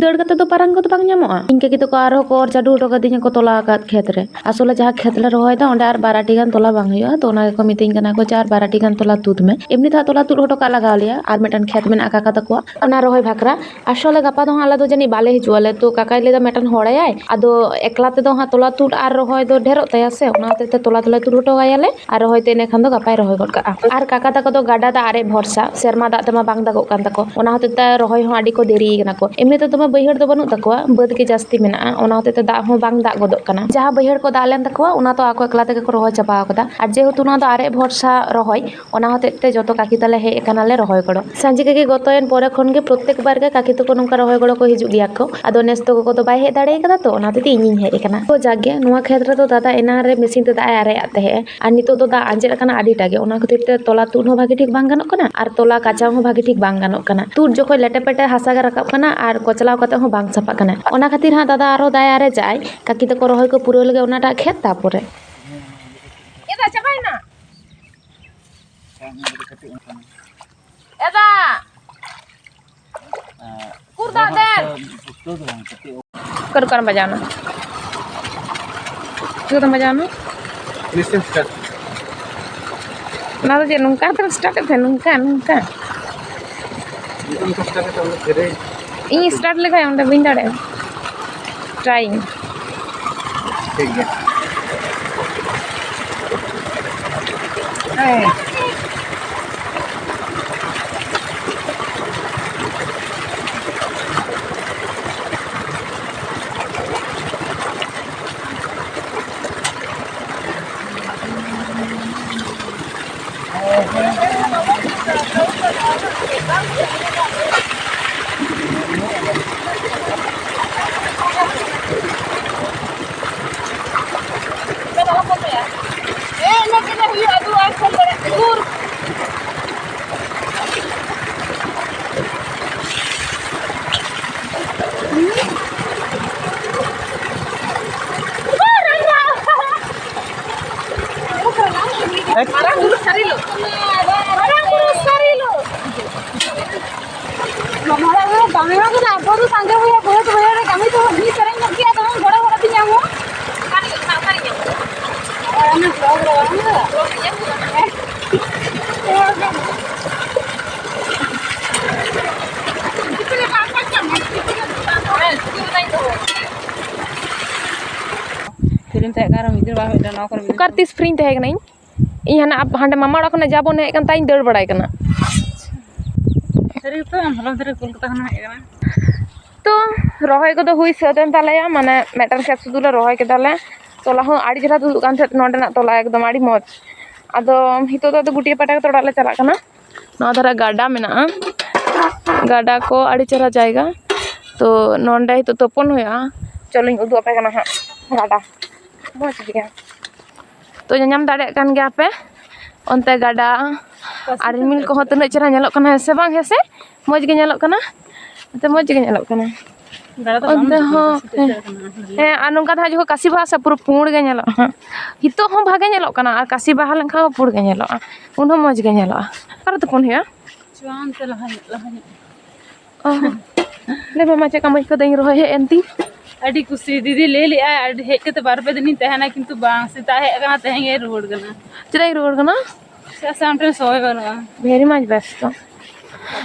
ᱫᱟᱹᱲ ᱠᱟᱛᱮ ᱫᱚ ᱯᱟᱨᱟᱝ ᱠᱚᱫᱚ ᱵᱟᱝ ᱧᱟᱢᱚᱜᱼᱟ᱾ ᱤᱧ ᱠᱟᱹᱠᱤ ᱛᱟᱠᱚ ᱟᱨᱦᱚᱸ ᱠᱚ ᱚᱨ ᱪᱟᱰᱚ ᱦᱚᱴᱚ ᱠᱟᱫᱤᱧᱟ ᱠᱚ ᱛᱚᱞᱟ ᱟᱠᱟᱫ ᱠᱷᱮᱛ ᱨᱮ᱾ ᱟᱥᱚᱞᱮ ᱡᱟᱦᱟᱸ ᱠᱷᱮᱛ ᱞᱮ ᱨᱚᱦᱚᱭ ᱫᱟ, ᱚᱸᱰᱮ ᱟᱨ ᱵᱟᱨ ᱟᱹᱴᱤ ᱜᱟᱱ ᱛᱚᱞᱟ ᱵᱟᱝ ᱦᱩᱭᱩᱜᱼᱟ, ᱛᱚ ᱚᱱᱟ ᱜᱮᱠᱚ ᱢᱤᱛᱟᱹᱧ ᱠᱟᱱᱟ ᱠᱚ, "ᱪᱟᱨ ᱵᱟᱨ ᱟᱹᱴᱤ ᱜᱟᱱ ᱛᱚᱞᱟ ᱛᱩᱫ ᱢᱮ᱾" ᱮᱢᱱᱤ ᱛᱮᱦᱟᱸᱜ ᱛᱚᱞᱟ ᱛᱩᱫ ᱦᱚᱴᱚ ᱠᱟᱜ ᱞᱟᱜᱟᱣ ᱞᱮᱭᱟ, ᱟᱨ ᱢᱤᱫᱴᱟᱝ ᱠᱷᱮᱛ ᱢᱮᱱᱟᱜᱼᱟ ᱠᱟᱠᱟ ᱛᱟᱠᱚᱣᱟᱜ, ᱚᱱᱟ ᱨᱚᱦᱚᱭ ᱵᱷᱟᱠᱨᱟ᱾ ᱟᱥᱚᱞᱮ ᱜᱟᱯᱟ ᱫᱚ ᱦᱟᱸᱜ ᱟᱞᱮ ᱫᱚ ᱡᱟᱹᱱᱤᱡ ᱵᱟᱞᱮ ᱦᱤᱡᱩᱜᱼᱟ ᱞᱮ, ᱛᱚ ᱠᱟᱠᱟᱭ ᱞᱟᱹᱭᱫᱟ ᱢᱤᱫᱴᱟᱝ ᱦᱚᱲᱟᱭᱟᱭ, ᱟᱫᱚ ᱮᱠᱞᱟ ᱛᱮᱫᱚ ᱦᱟᱸᱜ ᱛᱚᱞᱟ ᱛᱩᱫ ᱟᱨ ᱨᱚᱦᱚᱭ ᱫᱚ ᱰᱷᱮᱨᱚᱜ ᱛᱟᱭᱟ ᱥᱮ, ᱚᱱᱟ ᱦᱚᱛᱮᱡ ᱛᱮ ᱛᱚᱞᱟ ᱫᱚᱞᱮ ᱛᱩᱫ ᱦᱚᱴᱚ ᱟᱭᱟᱞᱮ ᱟᱨ ᱨᱚᱦᱚᱭ ᱛᱮ ᱤᱱᱟᱹ ᱠᱷᱟᱱ ᱫᱚ ᱜᱟᱯᱟᱭ ᱨᱚᱦᱚᱭ ᱜᱚᱫ ᱠᱟᱜᱼᱟ᱾ ᱟᱨ ᱠᱟᱠᱟ ᱛᱟᱠᱚ ᱫᱚ ᱜᱟᱰᱟ ᱫᱟᱜ ᱟᱨᱮᱡ ᱵᱷᱚᱨᱥᱟ, ᱥᱮᱨᱢᱟ ᱫᱟᱜ ᱛᱮᱢᱟ ᱵᱟᱝ ᱫᱟᱜ ᱠᱚᱜ ᱠᱟᱱ ᱛᱟᱠᱚ, ᱚᱱᱟ ᱦᱚᱛᱮᱡ ᱛᱮ ᱨᱚᱦᱚᱭ ᱦᱚᱸ ᱟᱹᱰᱤ ᱠᱚ ᱫᱮᱨᱤ ᱠᱟᱱᱟ ᱠᱚ᱾ ᱮᱢᱱᱤ ᱛᱮ ᱫᱚᱢᱮ ᱵᱟᱹᱭᱦᱟᱹᱲ ᱫᱚ ᱵᱟᱹᱱᱩᱜ ᱛᱟᱠᱚᱣᱟ, ᱵᱟᱹᱫᱽ ᱜᱮ ᱡᱟᱹᱥᱛᱤ ᱢᱮᱱᱟᱜᱼᱟ, ᱚᱱᱟ ᱦᱚᱛᱮᱡ ᱛᱮ ᱫᱟᱜ ᱦᱚᱸ ᱵᱟᱝ ᱫᱟᱜ ᱜᱚᱫᱚᱜ ᱠᱟᱱᱟ᱾ ᱡᱟᱦᱟᱸ ᱵᱟᱹᱭᱦᱟᱹᱲ ᱠᱚ ᱫᱟᱜ ᱞᱮᱱ ᱛᱟᱠᱚᱣᱟ, ᱚᱱᱟ ᱫᱚ ᱟᱠᱚ ᱮᱠᱞᱟ ᱛᱮᱜᱮ ᱠᱚ ᱨᱚᱦᱚᱭ ᱪᱟᱵᱟ ᱟᱠᱟᱫᱟ᱾ ᱟᱨ ᱡᱮᱦᱮᱛᱩ ᱱᱚᱣᱟ ᱫᱚ ᱟᱨᱮᱡ ᱵᱷᱚᱨᱥᱟ ᱨᱚᱦᱚᱭ, ᱚᱱᱟ ᱦᱚᱛᱮᱡ ᱛᱮ ᱡᱚᱛᱚ ᱠᱟᱠᱤ ᱛᱟᱞᱮ ᱦᱮᱡ ᱟᱠᱟᱱᱟᱞᱮ ᱨᱚᱦᱚᱭ ᱜᱚᱲᱚ᱾ ᱥᱟᱸᱡᱮ ᱠᱟᱠᱤ ᱜᱚᱛᱚᱭᱮᱱ ᱯᱚᱨᱮ ᱠᱷᱚᱱ ᱜᱮ ᱯᱨᱚᱛᱛᱮᱠ ᱵᱟᱨ ᱜᱮ ᱠᱟᱠᱤ ᱛᱟᱠᱚ ᱱᱚᱝᱠᱟ ᱨᱚᱦᱚᱭ ᱜᱚᱲᱚ ᱠᱚ ᱦᱤᱡᱩᱜ ᱜᱮᱭᱟ ᱠᱚ᱾ ᱟᱫᱚ ᱱᱮᱥ ᱫᱚ ᱜᱚᱜᱚ ᱫᱚ ᱵᱟᱭ ᱦᱮᱡ ᱫᱟᱲᱮ ᱠᱟᱫᱟ, ᱛᱚ ᱚᱱᱟ ᱦᱚᱛᱮᱡ ᱛᱮ ᱤᱧᱤᱧ ᱦᱮᱡ ᱟᱠᱟᱱᱟ᱾ ᱛᱚ ᱡᱟᱠ ᱜᱮ, ᱱᱚᱣᱟ ᱠᱷᱮᱛ ᱨᱮᱫᱚ ᱫᱟᱫᱟ ᱮᱱᱟᱝ ᱨᱮ ᱢᱮᱥᱤᱱ ᱛᱮ ᱫᱟᱜ ᱮ ᱟᱨᱮᱡ ᱟᱫ ᱛᱟᱦᱮᱸᱜᱼᱟ, ᱟᱨ ᱱᱤᱛᱚᱜ ᱫᱚ ᱫᱟᱜ ᱟᱸᱡᱮᱫ ᱟᱠᱟᱱᱟ ᱟᱹᱰᱤᱴᱟ ᱜᱮ, ᱚᱱᱟ ᱠᱷᱟᱹᱛᱤᱨ ᱛᱮ ᱛᱚᱞᱟ ᱛᱩᱫ ᱦᱚᱸ ᱵᱷᱟᱜᱮ ᱴᱷᱤᱠ ᱵᱟᱝ ᱜᱟᱱᱚᱜ ᱠᱟᱱᱟ ᱟᱨ ᱛᱚᱞᱟ ᱠᱟᱪᱟᱣ ᱦᱚᱸ ᱵᱷᱟᱜᱮ ᱴᱷᱤᱠ ᱵᱟᱝ ᱜᱟᱱᱚᱜ ᱠᱟᱱᱟ᱾ ᱛᱩᱫ ᱡᱚᱠᱷᱚᱡ ᱞᱮᱴᱮ ᱯᱮᱴᱮ ᱦᱟᱥᱟ ᱜᱮ ᱨᱟᱠᱟᱵ ᱠᱟᱱᱟ ᱟᱨ ᱠᱚᱪᱞᱟᱣ ᱠᱟᱛᱮ ᱦᱚᱸ ᱵᱟᱝ ᱥᱟᱯᱷᱟᱜ ᱠᱟᱱᱟ᱾ ᱚᱱᱟ ᱠᱷᱟᱹᱛᱤᱨ ᱦᱟᱸᱜ ᱫᱟᱫᱟ ᱟᱨᱦᱚᱸ ᱫᱟᱜ ᱮ ᱟᱨᱮᱡᱟᱜᱼᱟᱭ, ᱠᱟᱠᱤ ᱛᱟᱠᱚ ᱨᱚᱦᱚᱭ ᱠᱚ ᱯᱩᱨᱟᱹᱣ ᱞᱮᱜᱮ ᱚᱱᱟᱴᱟᱜ ᱠᱷᱮᱛ, ᱛᱟᱯᱚᱨᱮ᱾ ᱮᱫᱟ, ᱪᱟᱵᱟᱭᱮᱱᱟ? ᱮᱫᱟ! ᱩᱠᱩᱨ ᱫᱟᱜ ᱫᱮᱱ? ᱚᱠᱟ ᱫᱚᱠᱟᱱ ᱵᱟᱡᱟᱣ ᱮᱱᱟ? ᱪᱤᱠᱟᱹᱛᱮᱢ ᱵᱟᱡᱟᱣ ᱮᱱᱟ? ᱱᱤᱥᱪᱚᱭ start᱾ ᱚᱱᱟ ᱫᱚ ᱪᱮᱫ ᱱᱚᱝᱠᱟ ᱠᱟᱛᱮᱢ start ᱮᱫ ᱛᱟᱦᱮᱸᱫ? ᱱᱚᱝᱠᱟ, ᱱᱚᱝᱠᱟ? ᱱᱤᱛᱚᱜ ᱱᱚᱝᱠᱟ start ᱠᱟᱛᱮ ᱚᱸᱰᱮ ᱯᱷᱮᱨᱮ᱾ ᱤᱧ start ᱞᱮᱠᱷᱟᱡ ᱚᱸᱰᱮ ᱵᱟᱹᱧ ᱫᱟᱲᱮᱭᱟᱜᱼᱟ᱾ Try ᱤᱧ᱾ ᱴᱷᱤᱠ ᱜᱮᱭᱟ᱾ ᱦᱮᱸ᱾ ᱢᱟᱨᱟᱝ ᱵᱩᱨᱩ ᱥᱟᱹᱨᱤ ᱞᱩ᱾ ᱢᱟᱨᱟᱝ ᱵᱩᱨᱩ ᱥᱟᱹᱨᱤ ᱞᱩ᱾ ᱢᱟᱢᱟ ᱚᱲᱟᱜ ᱨᱮ ᱵᱟᱝ ᱦᱩᱭᱩᱜ ᱠᱟᱱᱟ, ᱟᱵᱚ ᱫᱚ ᱥᱟᱸᱜᱮ ᱵᱚᱭᱦᱟ, ᱵᱟᱹᱫᱽ ᱵᱟᱹᱭᱦᱟᱹᱲ ᱨᱮ ᱠᱟᱹᱢᱤ ᱛᱟᱵᱚᱱ, ᱢᱤᱫ ᱥᱮᱨᱮᱧ ᱧᱚᱜ ᱜᱮᱭᱟ, ᱟᱫᱚ ᱜᱚᱲᱚ ᱜᱚᱲᱚ ᱛᱤᱧ ᱧᱟᱢᱚᱜ᱾ ᱚᱠᱟᱨᱮ ᱚᱱᱟ, ᱚᱠᱟᱨᱮ ᱧᱟᱢᱚᱜ? ᱟᱨ ᱚᱱᱟ vlog ᱨᱮ ᱵᱟᱝ ᱦᱩᱭᱩᱜᱼᱟ? ᱦᱮᱸ᱾ ᱯᱷᱤᱨᱤᱢ ᱛᱟᱦᱮᱸ ᱠᱟᱱ ᱨᱮᱦᱚᱸ ᱢᱤᱫ ᱫᱤᱱ ᱵᱟᱝ ᱦᱩᱭ ᱞᱮᱱᱟ ᱱᱚᱣᱟ ᱠᱚᱨᱮ ᱢᱤᱫ ᱫᱤᱱ᱾ ᱚᱠᱟᱨᱮ ᱛᱤᱥ ᱯᱷᱤᱨᱤᱧ ᱛᱟᱦᱮᱸ ᱠᱟᱱᱟ ᱤᱧ? ᱤᱧ ᱦᱟᱱᱟ ᱟᱯ-, ᱦᱟᱸᱰᱮ ᱢᱟᱢᱟ ᱚᱲᱟᱜ ᱠᱷᱚᱱᱟᱜ ᱡᱟ ᱵᱚᱱ ᱦᱮᱡ ᱠᱟᱱ ᱛᱟᱭᱤᱧ ᱫᱟᱹᱲ ᱵᱟᱲᱟᱭ ᱠᱟᱱᱟ᱾ ᱫᱟᱨᱮ ᱛᱚ ᱦᱚᱞᱚᱝ ᱫᱟᱨᱮ ᱠᱳᱞᱠᱟᱛᱟ ᱠᱷᱚᱱ ᱦᱮᱡ ᱟᱠᱟᱱᱟ᱾ ᱛᱚ ᱨᱚᱦᱚᱭ ᱠᱚᱫᱚ ᱦᱩᱭ ᱥᱟᱹᱛ ᱮᱱ ᱛᱟᱞᱮᱭᱟ, ᱢᱟᱱᱮ ᱢᱤᱫᱴᱟᱝ ᱠᱷᱮᱛ ᱥᱩᱫᱷᱩ ᱞᱮ ᱨᱚᱦᱚᱭ ᱠᱮᱫᱟᱞᱮ᱾ ᱛᱚᱞᱟ ᱦᱚᱸ ᱟᱹᱰᱤ ᱪᱮᱦᱨᱟ ᱛᱩᱫᱩᱜ ᱠᱟᱱ ᱛᱟᱦᱮᱸᱫ ᱱᱚᱸᱰᱮᱱᱟᱜ ᱛᱚᱞᱟ, ᱮᱠᱫᱚᱢ ᱟᱹᱰᱤ ᱢᱚᱡᱽ᱾ ᱟᱫᱚ ᱱᱤᱛᱚᱜ ᱫᱚ ᱟᱫᱚ ᱜᱩᱴᱭᱟᱹ ᱯᱟᱴᱟ ᱠᱟᱛᱮ ᱚᱲᱟᱜ ᱞᱮ ᱪᱟᱞᱟᱜ ᱠᱟᱱᱟ᱾ ᱱᱚᱣᱟ ᱫᱷᱟᱨᱮ ᱜᱟᱰᱟ ᱢᱮᱱᱟᱜᱼᱟ, ᱜᱟᱰᱟ ᱠᱚ ᱟᱹᱰᱤ ᱪᱮᱦᱨᱟ ᱡᱟᱭᱜᱟ᱾ ᱛᱚ ᱱᱚᱸᱰᱮ ᱱᱤᱛᱚᱜ ᱛᱩᱯᱩᱱ ᱦᱩᱭᱩᱜᱼᱟ᱾ ᱪᱚᱞᱚᱧ ᱩᱫᱩᱜ ᱟᱯᱮ ᱠᱟᱱᱟ ᱦᱟᱸᱜ ᱜᱟᱰᱟ, ᱢᱚᱡᱽ ᱜᱮᱭᱟ᱾ ᱛᱚ ᱧᱮᱞᱧᱟᱢ ᱫᱟᱲᱮᱭᱟᱜ ᱠᱟᱱ ᱜᱮᱭᱟ ᱯᱮ ᱚᱱᱛᱮ ᱜᱟᱰᱟ ᱟᱨ ᱨᱤᱢᱤᱞ ᱠᱚᱦᱚᱸ ᱛᱤᱱᱟᱹᱜ ᱪᱮᱦᱨᱟ ᱧᱮᱞᱚᱜ ᱠᱟᱱᱟ, ᱦᱮᱸ ᱥᱮ ᱵᱟᱝ? ᱦᱮᱸ ᱥᱮ, ᱢᱚᱡᱽ ᱜᱮ ᱧᱮᱞᱚᱜ ᱠᱟᱱᱟ, ᱚᱱᱛᱮ ᱢᱚᱡᱽ ᱜᱮ ᱧᱮᱞᱚᱜ ᱠᱟᱱᱟ᱾ ᱜᱟᱰᱟ ᱫᱚ ᱵᱟᱝ ᱚᱱᱛᱮ ᱫᱤᱥᱟᱹᱜ ᱦᱚᱸ, ᱠᱟᱱᱟ, ᱥᱮ ᱦᱮᱸ᱾ ᱪᱮᱫ ᱞᱮᱠᱟ ᱢᱮᱱᱟᱜᱼᱟ? ᱦᱮᱸ, ᱟᱨ ᱱᱚᱝᱠᱟ ᱫᱚ ᱦᱟᱸᱜ ᱡᱚᱠᱷᱚᱱ ᱠᱟᱥᱤ ᱵᱟᱦᱟ ᱥᱮ ᱯᱩᱨᱟᱹ ᱯᱩᱸᱰ ᱜᱮ ᱧᱮᱞᱚᱜᱼᱟ ᱦᱟᱸᱜ᱾ ᱱᱤᱛᱚᱜ ᱦᱚᱸ ᱵᱷᱟᱜᱮ ᱧᱮᱞᱚᱜ ᱠᱟᱱᱟ, ᱟᱨ ᱠᱟᱥᱤ ᱵᱟᱦᱟ ᱞᱮᱱᱠᱷᱟᱱ ᱦᱚᱸ ᱯᱩᱸᱰ ᱜᱮ ᱧᱮᱞᱚᱜᱼᱟ, ᱩᱱ ᱦᱚᱸ ᱢᱚᱡᱽ ᱜᱮ ᱧᱮᱞᱚᱜᱼᱟ᱾ ᱚᱠᱟᱨᱮ ᱛᱩᱯᱩᱱ ᱦᱩᱭᱩᱜᱼᱟ? ᱪᱚ ᱚᱱᱛᱮ ᱞᱟᱦᱟ ᱧᱚᱜ, ᱞᱟᱦᱟ ᱧᱚᱜ᱾ ᱚ, ᱞᱟᱹᱭ ᱢᱮ ᱢᱟ, ᱪᱮᱫ ᱠᱟᱹᱢᱤ ᱠᱚᱫᱚᱧ ᱨᱚᱦᱚᱭ ᱦᱮᱡ ᱮᱱ ᱛᱤᱧ? ᱟᱹᱰᱤ ᱠᱩᱥᱤ ᱫᱤᱫᱤ ᱞᱟᱹᱭ ᱞᱮᱜᱼᱟᱭ, ᱟᱹᱰᱤ ᱦᱮᱡ ᱠᱟᱛᱮ ᱵᱟᱨ ᱯᱮ ᱫᱤᱱᱤᱧ ᱛᱟᱦᱮᱱᱟ, ᱠᱤᱱᱛᱩ ᱵᱟᱝ, ᱥᱮᱛᱟᱜ ᱦᱮᱡ ᱟᱠᱟᱱᱟ, ᱛᱮᱦᱮᱧ ᱜᱮ ᱨᱩᱣᱟᱹᱲ ᱠᱟᱱᱟ᱾ ᱪᱮᱫᱟᱜ ᱤᱧ ᱨᱩᱣᱟᱹᱲ ᱠᱟᱱᱟ? ᱪᱮᱫᱟᱜ ᱥᱮ ᱟᱢ ᱴᱷᱮᱱ ᱥᱚᱢᱚᱭ ᱵᱟᱹᱱᱩᱜᱼᱟ᱾ ᱵᱷᱮᱨᱤ ᱢᱟᱪ ᱵᱮᱥᱛᱚ᱾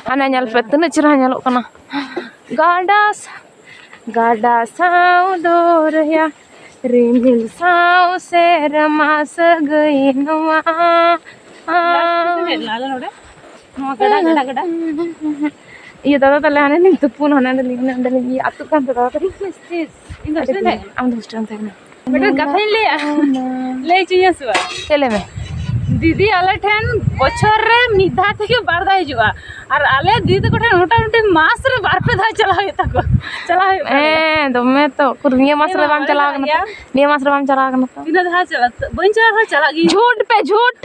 ᱦᱟᱱᱮ ᱧᱮᱞ ᱯᱮ, ᱛᱤᱱᱟᱹᱜ ᱪᱮᱦᱨᱟ ᱧᱮᱞᱚᱜ ᱠᱟᱱᱟ ᱜᱟᱰᱟ ᱥᱟ-, ᱜᱟᱰᱟ ᱥᱟᱶ ᱫᱚᱨᱭᱟ, ᱨᱤᱢᱤᱞ ᱥᱟᱶ ᱥᱮᱨᱢᱟ ᱥᱟᱹᱜᱟᱹᱭ ᱱᱚᱣᱟ᱾ ᱞᱟᱥᱴ ᱨᱮ ᱦᱮᱡ ᱞᱮᱱᱟ ᱟᱞᱮ ᱱᱚᱰᱮ, ᱱᱚᱣᱟ ᱜᱟᱰᱟ, ᱜᱟᱰᱟ, ᱜᱟᱰᱟ᱾ ᱤᱭᱟᱹ ᱫᱟᱫᱟ ᱛᱟᱞᱮ ᱦᱟᱱᱮ ᱞᱤᱧ ᱛᱩᱯᱩᱱ, ᱦᱟᱱᱮ ᱚᱸᱰᱮ ᱞᱤᱧ, ᱚᱸᱰᱮ ᱞᱤᱧ ᱤᱭᱟᱹ ᱟᱹᱛᱩᱜ ᱠᱟᱱ ᱛᱟᱦᱮᱸ ᱫᱟᱫᱟ ᱛᱟᱞᱮ᱾ ᱤᱥ, ᱤᱥ, ᱤᱧ ᱫᱚ ᱦᱳᱥᱴᱮᱞ ᱨᱮ ᱛᱟᱦᱮᱸ ᱠᱟᱱᱟ᱾ ᱟᱢ ᱫᱚ ᱦᱳᱥᱴᱮᱞ ᱨᱮᱢ ᱛᱟᱦᱮᱸ ᱠᱟᱱᱟ᱾ ᱢᱤᱫᱴᱮᱱ ᱠᱟᱛᱷᱟᱧ ᱞᱟᱹᱭᱟ, ᱞᱟᱹᱭ ᱦᱚᱪᱚᱧᱟ ᱥᱮ ᱵᱟᱝ? ᱪᱮᱫ ᱞᱟᱹᱭ ᱢᱮ? ᱫᱤᱫᱤ ᱟᱞᱮ ᱴᱷᱮᱱ ᱵᱚᱪᱷᱚᱨ ᱨᱮ ᱢᱤᱫ ᱫᱷᱟᱣ ᱛᱷᱮᱠᱮ ᱵᱟᱨ ᱫᱷᱟᱣ ᱦᱤᱡᱩᱜᱼᱟ, ᱟᱨ ᱟᱞᱮ ᱫᱤᱫᱤ ᱛᱟᱠᱚ ᱴᱷᱮᱱ ᱢᱚᱴᱟᱢᱩᱴᱤ ᱢᱟᱥ ᱨᱮ ᱵᱟᱨ ᱯᱮ ᱫᱷᱟᱣ ᱪᱟᱞᱟᱣ ᱦᱩᱭᱩᱜ ᱛᱟᱠᱚᱣᱟ, ᱪᱟᱞᱟᱣ ᱦᱩᱭᱩᱜ ᱛᱟᱞᱮᱭᱟ᱾ ᱦᱮᱸ, ᱫᱚᱢᱮ ᱛᱚ᱾ ᱩᱠᱩᱨ ᱱᱤᱭᱟᱹ ᱢᱟᱥ ᱮ ᱨᱮ ᱢᱟ, ᱵᱟᱢ ᱵᱟᱞᱮ ᱪᱟᱞᱟᱣ ᱪᱟᱞᱟᱜ ᱠᱟᱱᱟ ᱜᱮᱭᱟ᱾ ᱛᱚ? ᱱᱤᱭᱟᱹ ᱢᱟᱥ ᱨᱮ ᱵᱟᱢ ᱪᱟᱞᱟᱣ ᱠᱟᱱᱟ ᱛᱚ? ᱛᱤᱱᱟᱹᱜ ᱫᱷᱟᱣ ᱪᱟᱞᱟᱜ, ᱵᱟᱹᱧ ᱪᱟᱞᱟᱣ ᱨᱮᱦᱚᱸ ᱪᱟᱞᱟᱜ ᱜᱤᱧ᱾ ᱡᱷᱩᱴ ᱯᱮ, ᱡᱷᱩᱴ᱾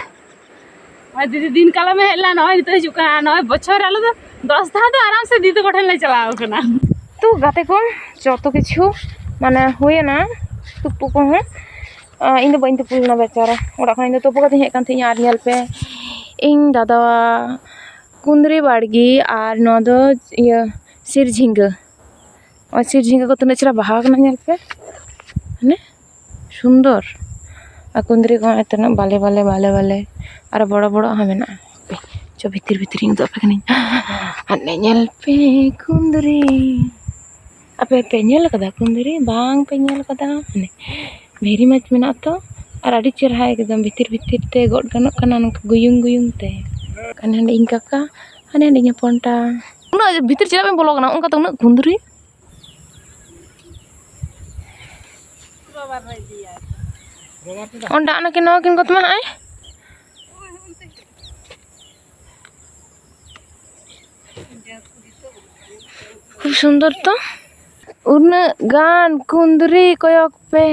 ᱱᱚᱜᱼᱚᱭ ᱫᱤᱫᱤ ᱫᱤᱱ ᱠᱟᱞᱚᱢᱮ ᱦᱮᱡ ᱞᱮᱱᱟ, ᱱᱚᱜᱼᱚᱭ ᱱᱤᱛᱚᱜ ᱦᱤᱡᱩᱜ ᱠᱟᱱᱟ᱾ ᱱᱚᱜᱼᱚᱭ ᱵᱚᱪᱷᱚᱨ ᱨᱮ ᱟᱞᱮ ᱫᱚ ᱫᱚᱥ ᱫᱷᱟᱣ ᱫᱚ ᱟᱨᱟᱢ ᱥᱮ ᱫᱤᱫᱤ ᱛᱟᱠᱚ ᱴᱷᱮᱱ ᱞᱮ ᱪᱟᱞᱟᱣ ᱠᱟᱱᱟ᱾ ᱛᱚ ᱜᱟᱛᱮ ᱠᱚ, ᱡᱚᱛᱚ ᱠᱤᱪᱷᱩ ᱢᱟᱱᱮ ᱦᱩᱭᱮᱱᱟ, ᱛᱩᱯᱩ ᱠᱚᱦᱚᱸ᱾ ᱟᱸ, ᱤᱧ ᱫᱚ ᱵᱟᱹᱧ ᱛᱩᱯᱩ ᱞᱮᱱᱟ ᱵᱮᱪᱟᱨᱟ, ᱚᱲᱟᱜ ᱠᱷᱚᱱ ᱤᱧ ᱫᱚ ᱛᱩᱯᱩ ᱠᱟᱛᱮᱧ ᱦᱮᱡ ᱠᱟᱱ ᱛᱟᱦᱮᱸᱧ᱾ ᱟᱨ ᱧᱮᱞ ᱯᱮ, ᱤᱧ ᱫᱟᱫᱟᱣᱟᱜ ᱠᱩᱸᱫᱽᱨᱤ ᱵᱟᱲᱜᱮ, ᱟᱨ ᱱᱚᱣᱟ ᱫᱚ ᱤᱭᱟᱹ ᱥᱤᱨ ᱡᱷᱤᱸᱜᱟᱹ᱾ ᱱᱚᱜᱼᱚᱭ ᱥᱤᱨ ᱡᱷᱤᱸᱜᱟᱹ ᱠᱚ ᱛᱤᱱᱟᱹᱜ ᱪᱮᱦᱨᱟ ᱵᱟᱦᱟ ᱠᱟᱱᱟ, ᱧᱮᱞ ᱯᱮ, ᱦᱟᱱᱮ ᱥᱩᱱᱫᱚᱨ᱾ ᱟᱨ ᱠᱩᱸᱫᱽᱨᱤ ᱠᱚᱦᱚᱸ ᱛᱤᱱᱟᱹᱜ ᱵᱟᱞᱮ ᱵᱟᱞᱮ ᱵᱟᱞᱮ ᱵᱟᱞᱮ, ᱟᱨ ᱵᱚᱲᱚ ᱵᱚᱲᱚ ᱦᱚᱸ ᱢᱮᱱᱟᱜᱼᱟ᱾ ᱦᱟᱯᱮ, ᱪᱚ ᱵᱷᱤᱛᱤᱨ ᱵᱷᱤᱛᱤᱨ ᱤᱧ ᱩᱫᱩᱜ ᱟᱯᱮ ᱠᱟᱹᱱᱟᱹᱧ᱾ ᱦᱟᱱᱮ ᱧᱮᱞ ᱯᱮ ᱠᱩᱸᱫᱽᱨᱤ᱾ ᱟᱯᱮ ᱯᱮ ᱧᱮᱞ ᱠᱟᱫᱟ ᱠᱩᱸᱫᱽᱨᱤ? ᱵᱟᱝ ᱯᱮ ᱧᱮᱞ ᱠᱟᱫᱟ? ᱦᱟᱱᱮ ᱵᱷᱮᱨᱤ ᱢᱟᱪ ᱢᱮᱱᱟᱜ ᱛᱚ, ᱟᱨ ᱟᱹᱰᱤ ᱪᱮᱦᱨᱟ ᱮᱠᱫᱚᱢ ᱵᱷᱤᱛᱤᱨ ᱵᱷᱤᱛᱤᱨ ᱛᱮ ᱜᱚᱫ ᱜᱟᱱᱚᱜ ᱠᱟᱱᱟ ᱱᱚᱝᱠᱟ ᱜᱩᱭᱩᱝ ᱜᱩᱭᱩᱝ ᱛᱮ᱾ ᱠᱷᱟᱱ ᱦᱟᱸᱰᱮ ᱤᱧ ᱠᱟᱠᱟ ᱦᱟᱱᱮ ᱦᱟᱸᱰᱮᱧ ᱦᱚᱯᱚᱱᱴᱟ᱾ ᱩᱱᱟᱹᱜ ᱵᱷᱤᱛᱤᱨ ᱪᱮᱫᱟᱜ ᱵᱮᱱ ᱵᱚᱞᱚ ᱠᱟᱱᱟ? ᱚᱱᱠᱟ ᱛᱮ ᱩᱱᱟᱹᱜ ᱠᱩᱸᱫᱽᱨᱤ᱾ ᱚᱸᱰᱮ ᱱᱟᱠᱤᱱ ᱱᱚᱣᱟ ᱠᱤᱱ ᱜᱚᱛᱢᱟ ᱟᱭ᱾ ᱠᱷᱩᱵ ᱥᱩᱱᱫᱚᱨ ᱛᱚ᱾ ᱩᱱᱟᱹᱜ ᱜᱟᱱ ᱠᱩᱸᱫᱽᱨᱤ ᱠᱚᱭᱚᱜ ᱯᱮ᱾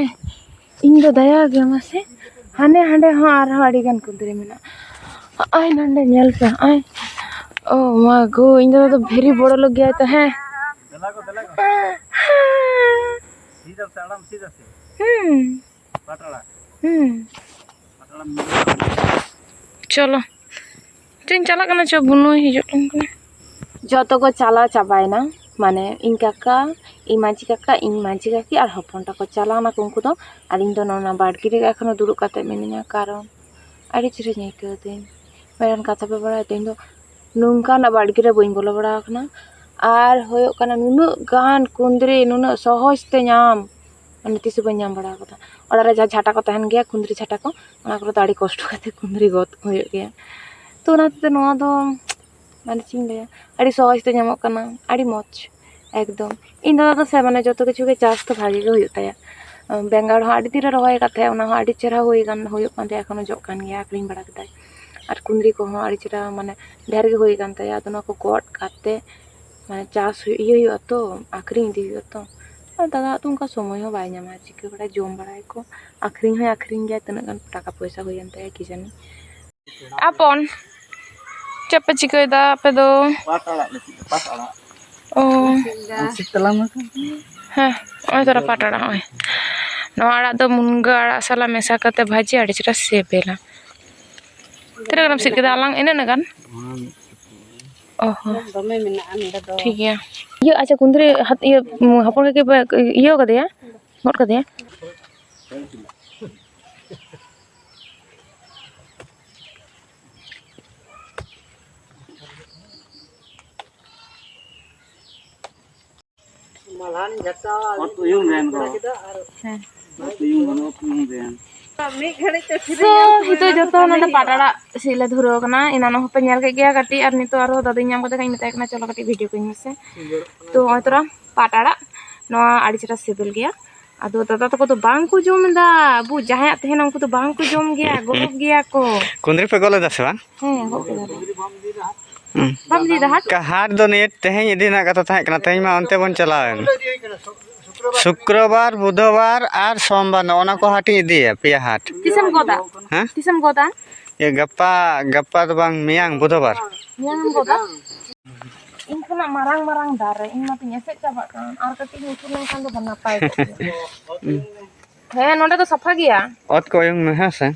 ᱤᱧ ᱫᱚ ᱫᱟᱭᱟ ᱜᱮ ᱢᱟᱥᱮ᱾ ᱦᱟᱱᱮ ᱦᱟᱸᱰᱮ ᱦᱚᱸ ᱟᱨᱦᱚᱸ ᱟᱹᱰᱤ ᱜᱟᱱ ᱠᱩᱸᱫᱽᱨᱤ ᱢᱮᱱᱟᱜᱼᱟ᱾ ᱟᱭ ᱱᱚᱸᱰᱮ ᱧᱮᱞ ᱯᱮ᱾ ᱟᱭ, ᱳ ᱢᱟ ᱜᱳ, ᱤᱧ ᱫᱚ ᱫᱚ ᱵᱷᱮᱨᱤ ᱵᱚᱲᱚ ᱞᱳᱠ ᱜᱮᱭᱟᱭ ᱛᱚ, ᱦᱮᱸ᱾ ᱫᱮᱞᱟ ᱜᱳ, ᱫᱮᱞᱟ ᱜᱳ᱾ ᱥᱤᱫᱟ ᱥᱮ ᱟᱲᱟᱢ ᱥᱤᱫᱟ ᱥᱮ? ᱦᱩᱸ᱾ ᱯᱟᱴ ᱟᱲᱟᱜ᱾ ᱦᱩᱸ᱾ ᱯᱟᱴ ᱟᱲᱟᱜ᱾ ᱪᱚᱞᱚ᱾ ᱪᱚᱧ ᱪᱟᱞᱟᱜ ᱠᱟᱱᱟ, ᱪᱚ ᱵᱩᱱᱩᱭ ᱦᱤᱡᱩᱜ ᱠᱟᱱ ᱠᱟᱱᱟ᱾ ᱡᱚᱛᱚ ᱠᱚ ᱪᱟᱞᱟᱣ ᱪᱟᱵᱟᱭᱮᱱᱟ, ᱢᱟᱱᱮ ᱤᱧ ᱠᱟᱠᱟ, ᱤᱧ ᱢᱟᱹᱡᱷᱤ ᱠᱟᱠᱟ, ᱤᱧ ᱢᱟᱹᱡᱷᱤ ᱠᱟᱠᱤ ᱟᱨ ᱦᱚᱯᱚᱱ ᱛᱟᱠᱚ ᱪᱟᱞᱟᱣ ᱱᱟᱠᱚ ᱩᱱᱠᱩ ᱫᱚ᱾ ᱟᱨ ᱤᱧ ᱫᱚ ᱱᱚᱣᱟ ᱵᱟᱲᱜᱮ ᱨᱮᱜᱮ ᱮᱠᱷᱚᱱᱳ ᱫᱩᱲᱩᱵ ᱠᱟᱛᱮ ᱢᱤᱱᱟᱹᱧᱟ, ᱠᱟᱨᱚᱱ ᱟᱹᱰᱤ ᱪᱮᱦᱨᱟᱧ ᱟᱹᱭᱠᱟᱹᱣ ᱫᱟᱹᱧ᱾ ᱢᱤᱫᱴᱮᱱ ᱠᱟᱛᱷᱟ ᱯᱮ ᱵᱟᱲᱟᱭᱟ ᱛᱚ, ᱤᱧ ᱫᱚ ᱱᱚᱝᱠᱟᱱᱟᱜ ᱵᱟᱲᱜᱮ ᱨᱮ ᱵᱟᱹᱧ ᱵᱚᱞᱚ ᱵᱟᱲᱟ ᱟᱠᱟᱱᱟ᱾ ᱟᱨ ᱦᱩᱭᱩᱜ ᱠᱟᱱᱟ, ᱱᱩᱱᱟᱹᱜ ᱜᱟᱱ ᱠᱩᱸᱫᱽᱨᱤ ᱱᱩᱱᱟᱹᱜ ᱥᱚᱦᱚᱡᱽ ᱛᱮ ᱧᱟᱢ, ᱢᱟᱱᱮ ᱛᱤᱥ ᱦᱚᱸ ᱵᱟᱹᱧ ᱧᱟᱢ ᱵᱟᱲᱟ ᱟᱠᱟᱫᱟ᱾ ᱚᱲᱟᱜ ᱨᱮ ᱡᱟᱦᱟᱸ ᱡᱷᱟᱴᱟ ᱠᱚ ᱛᱟᱦᱮᱱ ᱜᱮᱭᱟ, ᱠᱩᱸᱫᱽᱨᱤ ᱡᱷᱟᱴᱟ ᱠᱚ, ᱚᱱᱟ ᱠᱚᱨᱮ ᱫᱚ ᱟᱹᱰᱤ ᱠᱚᱥᱴᱚ ᱠᱟᱛᱮ ᱠᱩᱸᱫᱽᱨᱤ ᱜᱚᱫ ᱠᱚ ᱦᱩᱭᱩᱜ ᱜᱮᱭᱟ᱾ ᱛᱚ ᱚᱱᱟ ᱦᱚᱛᱮᱡ ᱛᱮ ᱱᱚᱣᱟ ᱫᱚ, ᱢᱟᱱᱮ ᱪᱮᱫ ᱤᱧ ᱞᱟᱹᱭᱟ, ᱟᱹᱰᱤ ᱥᱚᱦᱚᱡᱽ ᱛᱮ ᱧᱟᱢᱚᱜ ᱠᱟᱱᱟ, ᱟᱹᱰᱤ ᱢᱚᱡᱽ ᱮᱠᱫᱚᱢ᱾ ᱤᱧ ᱫᱟᱫᱟ ᱫᱚ ᱥᱮ ᱢᱟᱱᱮ ᱡᱚᱛᱚ ᱠᱤᱪᱷᱩ ᱜᱮ ᱪᱟᱥ ᱫᱚ ᱵᱷᱟᱜᱮ ᱜᱮ ᱦᱩᱭᱩᱜ ᱛᱟᱭᱟ᱾ ᱵᱮᱸᱜᱟᱲ ᱦᱚᱸ ᱟᱹᱰᱤ ᱫᱤᱱ ᱨᱮ ᱨᱚᱦᱚᱭ ᱟᱠᱟᱫ ᱛᱟᱦᱮᱸᱫ, ᱚᱱᱟ ᱦᱚᱸ ᱟᱹᱰᱤ ᱪᱮᱦᱨᱟ ᱦᱩᱭ ᱟᱠᱟᱱ, ᱦᱩᱭᱩᱜ ᱠᱟᱱ ᱛᱟᱭᱟ, ᱮᱠᱷᱚᱱᱳ ᱡᱚᱜ ᱠᱟᱱ ᱜᱮᱭᱟ, ᱟᱹᱠᱷᱨᱤᱧ ᱵᱟᱲᱟ ᱠᱮᱫᱟᱭ᱾ ᱟᱨ ᱠᱩᱸᱫᱽᱨᱤ ᱠᱚᱦᱚᱸ ᱟᱹᱰᱤ ᱪᱮᱦᱨᱟ, ᱢᱟᱱᱮ ᱰᱷᱮᱨ ᱜᱮ ᱦᱩᱭ ᱟᱠᱟᱱ ᱛᱟᱭᱟ᱾ ᱟᱫᱚ ᱚᱱᱟ ᱠᱚ ᱜᱚᱫ ᱠᱟᱛᱮ, ᱢᱟᱱᱮ ᱪᱟᱥ ᱦᱩᱭᱩᱜ, ᱤᱭᱟᱹ ᱦᱩᱭᱩᱜᱼᱟ ᱛᱚ, ᱟᱹᱠᱷᱨᱤᱧ ᱤᱫᱤ ᱦᱩᱭᱩᱜᱼᱟ ᱛᱚ᱾ ᱟᱨ ᱫᱟᱫᱟ ᱫᱚ ᱚᱱᱠᱟ ᱥᱚᱢᱚᱭ ᱦᱚᱸ ᱵᱟᱭ ᱧᱟᱢᱟ, ᱪᱤᱠᱟᱹ ᱵᱟᱲᱟᱭ, ᱡᱚᱢ ᱵᱟᱲᱟᱭᱟᱠᱚ, ᱟᱹᱠᱷᱨᱤᱧ ᱦᱚᱸᱭ ᱟᱹᱠᱷᱨᱤᱧ ᱜᱮᱭᱟ, ᱛᱤᱱᱟᱹᱜ ᱜᱟᱱ ᱴᱟᱠᱟ ᱯᱚᱭᱥᱟ ᱦᱩᱭᱮᱱ ᱛᱟᱭᱟ ᱠᱤ ᱡᱟᱹᱱᱤ᱾ ᱟᱯᱚᱱ, ᱪᱮᱫ ᱯᱮ ᱪᱤᱠᱟᱹᱭᱮᱫᱟ ᱟᱯᱮ ᱫᱚ? ᱯᱟᱴ ᱟᱲᱟᱜ ᱞᱮ ᱥᱤᱫ ᱫᱟ, ᱯᱟᱴ ᱟᱲᱟᱜ᱾ ᱚ᱾ ᱥᱤᱫ ᱛᱟᱞᱟᱝ ᱢᱮ᱾ ᱦᱮᱸ, ᱱᱚᱜᱼᱚᱭ ᱛᱚᱨᱟ ᱯᱟᱴ ᱟᱲᱟᱜ, ᱱᱚᱜᱼᱚᱭ᱾ ᱱᱚᱣᱟ ᱟᱲᱟᱜ ᱫᱚ ᱢᱩᱱᱜᱟᱹ ᱟᱲᱟᱜ ᱥᱟᱞᱟᱜ ᱢᱮᱥᱟ ᱠᱟᱛᱮ ᱵᱷᱟᱹᱡᱤ ᱟᱹᱰᱤ ᱪᱮᱦᱨᱟ ᱥᱤᱵᱤᱞᱟ᱾ ᱛᱤᱱᱟᱹᱜ ᱜᱟᱱᱮᱢ ᱥᱤᱫ ᱠᱮᱫᱟ ᱟᱞᱟᱝ? ᱤᱱᱟᱹᱜ ᱜᱟᱱ? ᱚ ᱦᱚᱸ᱾ ᱫᱚᱢᱮ ᱢᱮᱱᱟᱜᱼᱟ ᱱᱚᱰᱮ ᱫᱚ᱾ ᱴᱷᱤᱠ ᱜᱮᱭᱟ᱾ ᱤᱭᱟᱹ, ᱟᱪᱪᱷᱟ, ᱠᱩᱸᱫᱽᱨᱤ ᱦᱟᱛ-, ᱤᱭᱟᱹ, ᱦᱚᱯᱚᱱ ᱠᱟᱠᱤ ᱯᱮ ᱤᱭᱟᱹ ᱠᱟᱫᱮᱭᱟ? ᱜᱚᱫ ᱠᱟᱫᱮᱭᱟ? ᱢᱟᱞᱦᱟᱱ ᱡᱷᱟᱴᱟ ᱚᱛ ᱩᱭᱩᱝ ᱨᱮᱱ ᱠᱚ᱾ ᱠᱮᱫᱟ ᱟᱨ ᱦᱮᱸ᱾ ᱚᱛ ᱩᱭᱩᱝ ᱵᱟᱹᱱᱩᱜ, ᱚᱛ ᱩᱭᱩᱝ ᱨᱮᱱ᱾ ᱢᱤᱫ ᱜᱷᱟᱹᱲᱤᱡ ᱛᱮ ᱯᱷᱤᱨᱤ ᱛᱚ ᱧᱟᱢ ᱠᱚᱣᱟ, ᱱᱤᱛᱚᱜ ᱚᱱᱟ ᱡᱚᱛᱚ ᱠᱚ ᱱᱚᱰᱮ ᱢᱮᱱ ᱯᱟᱴ ᱠᱮᱫᱟ᱾ ᱟᱲᱟᱜ ᱥᱤᱫ ᱞᱮ ᱫᱷᱩᱨᱟᱹᱣ ᱠᱟᱱᱟ᱾ ᱮᱱᱟᱱᱚᱜ ᱦᱚᱸᱯᱮ ᱧᱮᱞ ᱠᱮᱫ ᱜᱮᱭᱟ ᱠᱟᱹᱴᱤᱡ, ᱟᱨ ᱱᱤᱛᱚᱜ ᱟᱨᱦᱚᱸ ᱫᱟᱫᱩᱧ ᱧᱟᱢ ᱠᱟᱫᱮ ᱠᱷᱟᱱ ᱢᱮᱛᱟᱭ ᱠᱟᱱᱟ, "ᱪᱚᱞᱚ ᱠᱟᱹᱴᱤᱡ ᱵᱷᱤᱰᱤᱭᱳ ᱠᱚᱧ ᱢᱮᱥᱮ᱾" ᱛᱚ ᱱᱚᱜᱼᱚᱭ ᱛᱚᱨᱟ ᱯᱟᱴ ᱟᱲᱟᱜ, ᱱᱚᱣᱟ ᱟᱹᱰᱤ ᱪᱮᱦᱨᱟ ᱥᱤᱵᱤᱞ ᱜᱮᱭᱟ᱾ ᱟᱫᱚ ᱫᱟᱫᱟ ᱛᱟᱠᱚ ᱫᱚ ᱵᱟᱝ ᱠᱚ ᱡᱚᱢ ᱮᱫᱟ, ᱟᱵᱚ ᱡᱟᱦᱟᱸᱭᱟᱜ ᱛᱟᱦᱮᱱᱟ ᱩᱱᱠᱩ ᱫᱚ ᱵᱟᱝ ᱠᱚ ᱡᱚᱢ ᱜᱮᱭᱟ, ᱜᱚᱨᱚᱵᱽ ᱜᱮᱭᱟ ᱠᱚ᱾ ᱠᱩᱸᱫᱽᱨᱤ ᱯᱮ ᱜᱚᱫ ᱞᱮᱫᱟ ᱥᱮ ᱵᱟᱝ? ᱦᱮᱸ, ᱜᱚᱫ ᱠᱮᱫᱟ ᱞᱮ᱾ ᱦᱩᱸ᱾ ᱵᱟᱢ ᱤᱫᱤᱭᱮᱫᱟ ᱦᱟᱴ? ᱠᱟ-, ᱦᱟᱴ ᱫᱚ ᱱᱤᱭᱟᱹ ᱛᱮᱦᱮᱧ ᱤᱫᱤ ᱨᱮᱱᱟᱜ ᱠᱟᱛᱷᱟ ᱛᱟᱦᱮᱸ ᱠᱟᱱᱟ, ᱛᱮᱦᱮᱧ ᱢᱟ ᱚᱱᱛᱮ ᱵᱚᱱ ᱪᱟᱞᱟᱣᱮᱱ᱾ ᱥᱩᱠᱨᱚᱵᱟᱨ, ᱵᱩᱫᱷᱵᱟᱨ ᱟᱨ ᱥᱳᱢᱵᱟᱨ, ᱱᱚᱜᱼᱚ ᱱᱟ ᱠᱚ ᱦᱟᱴᱤᱧ ᱤᱫᱤᱭᱟ, ᱯᱮᱭᱟ ᱦᱟᱴ᱾ ᱛᱤᱥᱮᱢ ᱜᱚᱫᱟ? ᱦᱮᱸ? ᱛᱤᱥᱮᱢ ᱜᱚᱫᱟ? ᱤᱭᱟᱹ, ᱜᱟᱯᱟ, ᱜᱟᱯᱟ ᱫᱚ ᱵᱟᱝ, ᱢᱮᱭᱟᱝ ᱵᱩᱫᱷᱵᱟᱨ᱾ ᱢᱮᱭᱟᱝ ᱮᱢ ᱜᱚᱫᱟ? ᱤᱧ ᱠᱷᱚᱱᱟᱜ ᱢᱟᱨᱟᱝ ᱢᱟᱨᱟᱝ ᱫᱟᱨᱮ, ᱤᱧ ᱢᱟᱛᱚᱧ ᱮᱥᱮᱫ ᱪᱟᱵᱟᱜ ᱠᱟᱱ, ᱟᱨ ᱠᱟᱹᱴᱤᱡ ᱤᱧ ᱩᱥᱩᱞ ᱞᱮᱱᱠᱷᱟᱱ ᱫᱚ ᱱᱟᱯᱟᱭ ᱠᱚᱜ ᱜᱮᱭᱟ᱾ ᱦᱮᱸ, ᱱᱚᱸᱰᱮ ᱫᱚ ᱥᱟᱯᱷᱟ ᱜᱮᱭᱟ᱾ ᱚᱛ ᱠᱚ ᱚᱭᱩᱝ ᱢᱮ, ᱦᱮᱸ ᱥᱮ?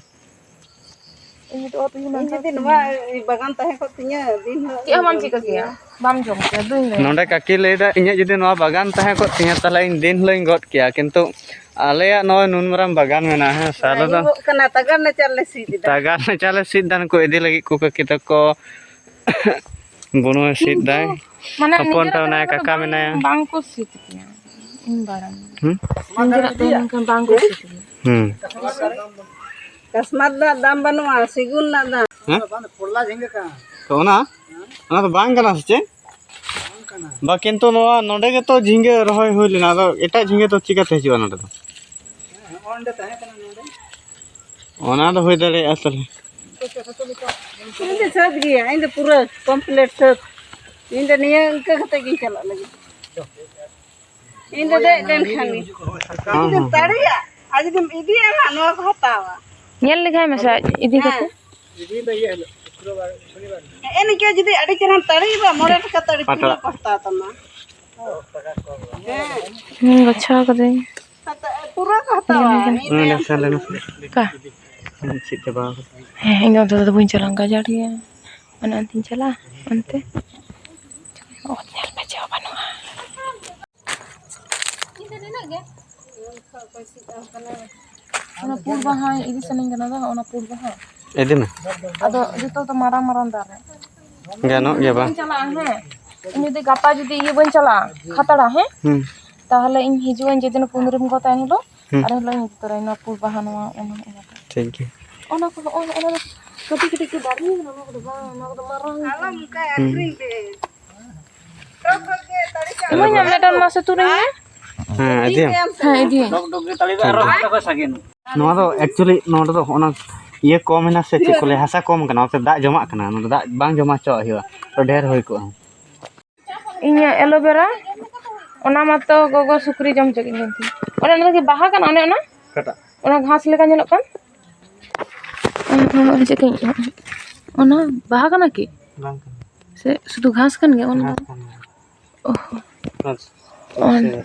ᱤᱧ ᱫᱚ ᱚᱛ ᱩᱭᱩ ᱤᱧ ᱱᱟᱱᱥᱟ ᱡᱩᱫᱤ ᱠᱚ ᱱᱚᱣᱟ ᱢᱮᱱᱟ᱾ ᱵᱟᱜᱟᱱ ᱛᱟᱦᱮᱸ ᱠᱚᱜ ᱛᱤᱧᱟᱹ, ᱫᱤᱱ ᱦᱤᱞᱳᱜ ᱪᱮᱫ ᱦᱚᱸ ᱵᱟᱢ ᱤᱧ ᱪᱤᱠᱟᱹ ᱠᱮᱭᱟ, ᱵᱟᱢ ᱡᱚᱢ ᱠᱮᱭᱟ, ᱫᱩᱧ ᱞᱟᱹᱭᱟ᱾ ᱱᱚᱰᱮ ᱠᱟᱹᱠᱤ ᱞᱟᱹᱭᱫᱟ, ᱤᱧᱟᱹᱜ ᱡᱩᱫᱤ ᱱᱚᱣᱟ ᱵᱟᱜᱟᱱ ᱛᱟᱦᱮᱸ ᱠᱚᱜ ᱛᱤᱧᱟᱹ, ᱛᱟᱦᱞᱮ ᱤᱧ ᱫᱤᱱ ᱦᱤᱞᱳᱜ ᱤᱧ ᱜᱚᱫ ᱠᱮᱭᱟ, ᱠᱤᱱᱛᱩ ᱟᱞᱮᱭᱟᱜ ᱱᱚᱜᱼᱚᱭ ᱱᱩᱱ ᱢᱟᱨᱟᱝ ᱵᱟᱜᱟᱱ ᱢᱮᱱᱟᱜᱼᱟ, ᱦᱮᱸ ᱥᱮ? ᱟᱞᱮ ᱫᱚ ᱟᱹᱭᱩᱵᱚᱜ ᱠᱟᱱᱟ, ᱛᱟᱜᱟᱲ ᱱᱮᱪᱟᱨ ᱞᱮ ᱥᱤᱫ ᱮᱫᱟ᱾ ᱛᱟᱜᱟᱲ ᱱᱮᱪᱟᱨ ᱞᱮ ᱥᱤᱫ ᱮᱫᱟ, ᱱᱩᱠᱩ ᱤᱫᱤ ᱞᱟᱹᱜᱤᱫ ᱠᱚ ᱠᱟᱹᱠᱤ ᱛᱟᱠᱚ᱾ ᱵᱩᱱᱩ ᱥᱤᱫ ᱫᱟᱭ᱾ ᱠᱤᱱᱛᱩ, ᱢᱟᱱᱮ, ᱦᱚᱯᱚᱱ ᱱᱤᱡᱮᱨᱟᱜ ᱛᱟᱵᱚᱱᱟᱭ, ᱛᱟᱜᱟᱲ ᱫᱚ ᱠᱟᱠᱟ ᱵᱟᱝ, ᱢᱮᱱᱟᱭᱟ᱾ ᱵᱟᱝ ᱠᱚ ᱥᱤᱫ ᱜᱮᱭᱟ, ᱤᱧ ᱵᱟᱲᱟᱭ᱾ ᱦᱩᱸ? ᱱᱤᱡᱮᱨᱟᱜ ᱛᱟᱦᱮᱸ ᱞᱮᱱᱠᱷᱟᱱ ᱵᱟᱝ ᱠᱚ ᱥᱤᱫ ᱜᱮᱭᱟ᱾ ᱦᱩᱸ᱾ ᱠᱟᱥᱢᱟᱨ ᱨᱮᱱᱟᱜ ᱫᱟᱢ ᱵᱟᱹᱱᱩᱜᱼᱟ, ᱥᱤᱜᱩᱱ ᱨᱮᱱᱟᱜ ᱫᱟᱢ᱾ ᱦᱮᱸ? ᱛᱚ ᱚᱱᱟ, ᱚᱱᱟ ᱫᱚ ᱵᱟᱝ ᱠᱟᱱᱟ ᱥᱮ ᱪᱮᱫ? ᱵᱟ, ᱠᱤᱱᱛᱩ ᱱᱚᱣᱟ ᱱᱚᱰᱮ ᱜᱮᱛᱚ ᱡᱷᱤᱸᱜᱟᱹ ᱨᱚᱦᱚᱭ ᱦᱩᱭ ᱞᱮᱱᱟ, ᱟᱫᱚ ᱮᱴᱟᱜ ᱡᱷᱤᱸᱜᱟᱹ ᱫᱚ ᱪᱤᱠᱟᱹᱛᱮ ᱦᱤᱡᱩᱜᱼᱟ ᱱᱚᱰᱮ ᱫᱚ? ᱦᱮᱸ, ᱚᱸᱰᱮ ᱛᱟᱦᱮᱸ ᱠᱟᱱᱟ, ᱱᱚᱰᱮ᱾ ᱚᱱᱟ ᱫᱚ ᱦᱩᱭ ᱫᱟᱲᱮᱭᱟᱜᱼᱟ ᱛᱟᱦᱞᱮ᱾ ᱤᱧ ᱫᱚ ᱥᱟᱹᱛ ᱜᱮᱭᱟ, ᱤᱧ ᱫᱚ ᱯᱩᱨᱟᱹ ᱠᱚᱢᱯᱞᱤᱴ ᱥᱟᱹᱛ᱾ ᱤᱧ ᱫᱚ ᱱᱤᱭᱟᱹ ᱤᱱᱠᱟᱹ ᱠᱟᱛᱮ ᱜᱤᱧ ᱪᱟᱞᱟᱜ ᱞᱟᱹᱜᱤᱫ᱾ ᱤᱧ ᱫᱚ ᱫᱮᱡ ᱞᱮᱱᱠᱷᱟᱱ ᱜᱮ᱾ ᱦᱮᱸ, ᱡᱩᱫᱤᱢ ᱦᱮᱸ᱾ ᱫᱟᱲᱮᱭᱟᱜᱼᱟ, ᱟᱨ ᱡᱩᱫᱤᱢ ᱤᱫᱤᱭᱟ ᱱᱟᱜ, ᱱᱚᱣᱟ ᱠᱚ ᱦᱟᱛᱟᱣᱟ᱾ ᱧᱮᱞ ᱞᱮᱜᱟᱭ ᱢᱮᱥᱮ ᱟᱡ ᱤᱫᱤ ᱠᱟᱛᱮ᱾ ᱦᱮᱸ᱾ ᱦᱮᱸ, ᱱᱤᱝᱠᱟᱹ ᱡᱩᱫᱤ ᱟᱹᱰᱤ ᱪᱮᱦᱨᱟᱢ ᱛᱟᱲᱤᱭᱮᱫᱟ, ᱢᱚᱬᱮ ᱴᱟᱠᱟ ᱛᱟᱲᱤ ᱯᱟᱴᱲᱟ᱾ ᱯᱩᱨᱟᱹ ᱠᱚ ᱦᱟᱛᱟᱣ ᱛᱟᱢᱟ᱾ ᱦᱮᱸ᱾ ᱦᱩᱸ, ᱜᱚᱪᱷᱟᱣ ᱠᱟᱹᱫᱟᱹᱧ᱾ ᱦᱟᱛᱟᱣ, ᱯᱩᱨᱟᱹ ᱠᱚ ᱦᱟᱛᱟᱣᱟ᱾ ᱧᱮᱞ ᱞᱮᱜᱟᱭ᱾ ᱱᱚᱰᱮ ᱥᱮᱱ ᱞᱮᱱ ᱢᱮᱥᱮ᱾ ᱚᱠᱟ? ᱪᱮᱫ ᱪᱟᱵᱟ ᱟᱠᱟᱫᱟ? ᱦᱮᱸ, ᱤᱧ ᱫᱚ ᱚᱱᱛᱮ ᱫᱚ ᱵᱟᱹᱧ ᱪᱟᱞᱟᱜᱼᱟ, ᱜᱟᱡᱟᱲ ᱜᱮᱭᱟ᱾ ᱚᱱᱮ ᱚᱱᱛᱮᱧ ᱪᱟᱞᱟᱜᱼᱟ, ᱚᱱᱛᱮ᱾ ᱚᱛ ᱧᱮᱞ ᱢᱮ, ᱪᱮᱫ ᱦᱚᱸ ᱵᱟᱹᱱᱩᱜᱼᱟ᱾ ᱚᱱᱟ ᱯᱩᱸᱰ ᱵᱟᱦᱟ ᱤᱫᱤ ᱥᱟᱱᱟᱧ ᱠᱟᱱᱟ ᱫᱚ, ᱚᱱᱟ ᱯᱩᱸᱰ ᱵᱟᱦᱟ᱾ ᱤᱫᱤ ᱢᱮ᱾ ᱟᱫᱚ ᱡᱚᱛᱚ ᱫᱚ ᱢᱟᱨᱟᱝ ᱢᱟᱨᱟᱝ ᱫᱟᱨᱮ᱾ ᱜᱟᱱᱚᱜ ᱜᱮᱭᱟ ᱵᱟᱝ? ᱵᱟᱹᱧ ᱪᱟᱞᱟᱜᱼᱟ, ᱦᱮᱸ᱾ ᱤᱧ ᱡᱩᱫᱤ ᱜᱟᱯᱟ ᱡᱩᱫᱤ ᱤᱭᱟᱹ ᱵᱟᱹᱧ ᱪᱟᱞᱟᱜᱼᱟ, ᱠᱷᱟᱛᱲᱟ, ᱦᱮᱸ? ᱦᱩᱸ᱾ ᱛᱟᱦᱚᱞᱮ ᱤᱧ ᱦᱤᱡᱩᱜ ᱟᱹᱧ ᱡᱮᱫᱤᱱ ᱠᱩᱸᱫᱽᱨᱤᱢ ᱜᱚᱫᱟ ᱮᱱ ᱦᱤᱞᱳᱜ, ᱦᱩᱸ᱾ ᱟᱨ ᱦᱤᱞᱳᱜ ᱤᱧ ᱤᱫᱤ ᱛᱚᱨᱟᱭᱟ ᱱᱚᱣᱟ ᱯᱩᱲ ᱵᱟᱦᱟ, ᱱᱚᱣᱟ, ᱚᱱᱟ, ᱚᱱᱟ ᱠᱚ᱾ ᱴᱷᱤᱠ ᱜᱮᱭᱟ᱾ ᱚᱱᱟ ᱠᱚ, ᱱᱚᱜᱼᱚᱭ ᱚᱱᱟ ᱫᱚ ᱠᱟᱹᱴᱤᱡ ᱠᱟᱹᱴᱤᱡ ᱠᱚ ᱫᱟᱨᱮ ᱠᱟᱱᱟ, ᱚᱱᱟ ᱠᱚᱫᱚ ᱵᱟᱝ, ᱚᱱᱟ ᱠᱚᱫᱚ ᱢᱟᱨᱟᱝ᱾ ᱟᱞᱚᱢ ᱚᱱᱠᱟ ᱦᱩᱸ᱾ ᱟᱹᱠᱷᱨᱤᱧ ᱫᱮ᱾ ᱴᱚᱠ ᱴᱚᱠ ᱜᱮ ᱛᱟᱲᱤ ᱠᱟᱜ ᱤᱢᱟᱹᱧ ᱢᱮ᱾ ᱢᱮ ᱢᱤᱫᱴᱟᱝ ᱢᱟᱥᱮ ᱛᱩᱨᱤᱧ ᱢᱮ᱾ ᱦᱮᱸ, ᱤᱫᱤᱭᱟᱢ? ᱦᱮᱸ, ᱤᱫᱤᱭᱟᱹᱧ᱾ ᱴᱚᱠ ᱴᱚᱠ ᱜᱮ ᱛᱟᱲᱤ ᱠᱟᱜ ᱢᱮ᱾ ᱱᱚᱣᱟ ᱫᱚ actually ᱱᱚᱰᱮ ᱫᱚ ᱚᱱᱟ ᱤᱭᱟᱹ ᱠᱚᱢ ᱮᱱᱟ ᱥᱮ ᱪᱮᱫ ᱠᱚ ᱞᱟᱹᱭᱟ, ᱦᱟᱥᱟ ᱠᱚᱢ ᱠᱟᱱᱟ, ᱚᱱᱟᱛᱮ ᱫᱟᱜ ᱡᱚᱢᱟᱜ ᱠᱟᱱᱟ᱾ ᱱᱚᱰᱮ ᱫᱟᱜ ᱵᱟᱝ ᱡᱚᱢᱟ ᱦᱚᱪᱚᱣᱟᱜ ᱦᱩᱭᱩᱜᱼᱟ, ᱛᱚ ᱰᱷᱮᱨ ᱦᱩᱭ ᱠᱚᱜᱼᱟ᱾ ᱤᱧᱟᱹᱜ aloe vera, ᱚᱱᱟ ᱢᱟᱛᱚ ᱜᱚᱜᱚ ᱥᱩᱠᱨᱤ ᱡᱚᱢ ᱦᱚᱪᱚ ᱠᱮᱫ ᱞᱤᱧ ᱛᱟᱦᱮᱸᱫ᱾ ᱚᱱᱟ, ᱚᱱᱟ ᱠᱤ ᱵᱟᱦᱟ ᱠᱟᱱᱟ? ᱚᱱᱮ ᱚᱱᱟ? ᱚᱠᱟᱴᱟᱜ? ᱚᱱᱟ ᱜᱷᱟᱥ ᱞᱮᱠᱟ ᱧᱮᱞᱚᱜ ᱠᱟᱱ? ᱚᱱᱟ, ᱚᱱᱟ ᱪᱮᱫ ᱠᱟᱹᱧ, ᱚᱱᱟ ᱵᱟᱦᱟ ᱠᱟᱱᱟ ᱠᱤ? ᱵᱟᱝ ᱠᱟᱱᱟ᱾ ᱥᱮ ᱥᱩᱫᱷᱩ ᱜᱷᱟᱥ ᱠᱟᱱ ᱜᱮᱭᱟ? ᱚᱱᱟ ᱜᱷᱟᱥ ᱫᱚ? ᱠᱟᱱ ᱜᱮᱭᱟ᱾ ᱚᱦ᱾ ᱜᱷᱟᱥ᱾ ᱚᱱ- ᱥᱮ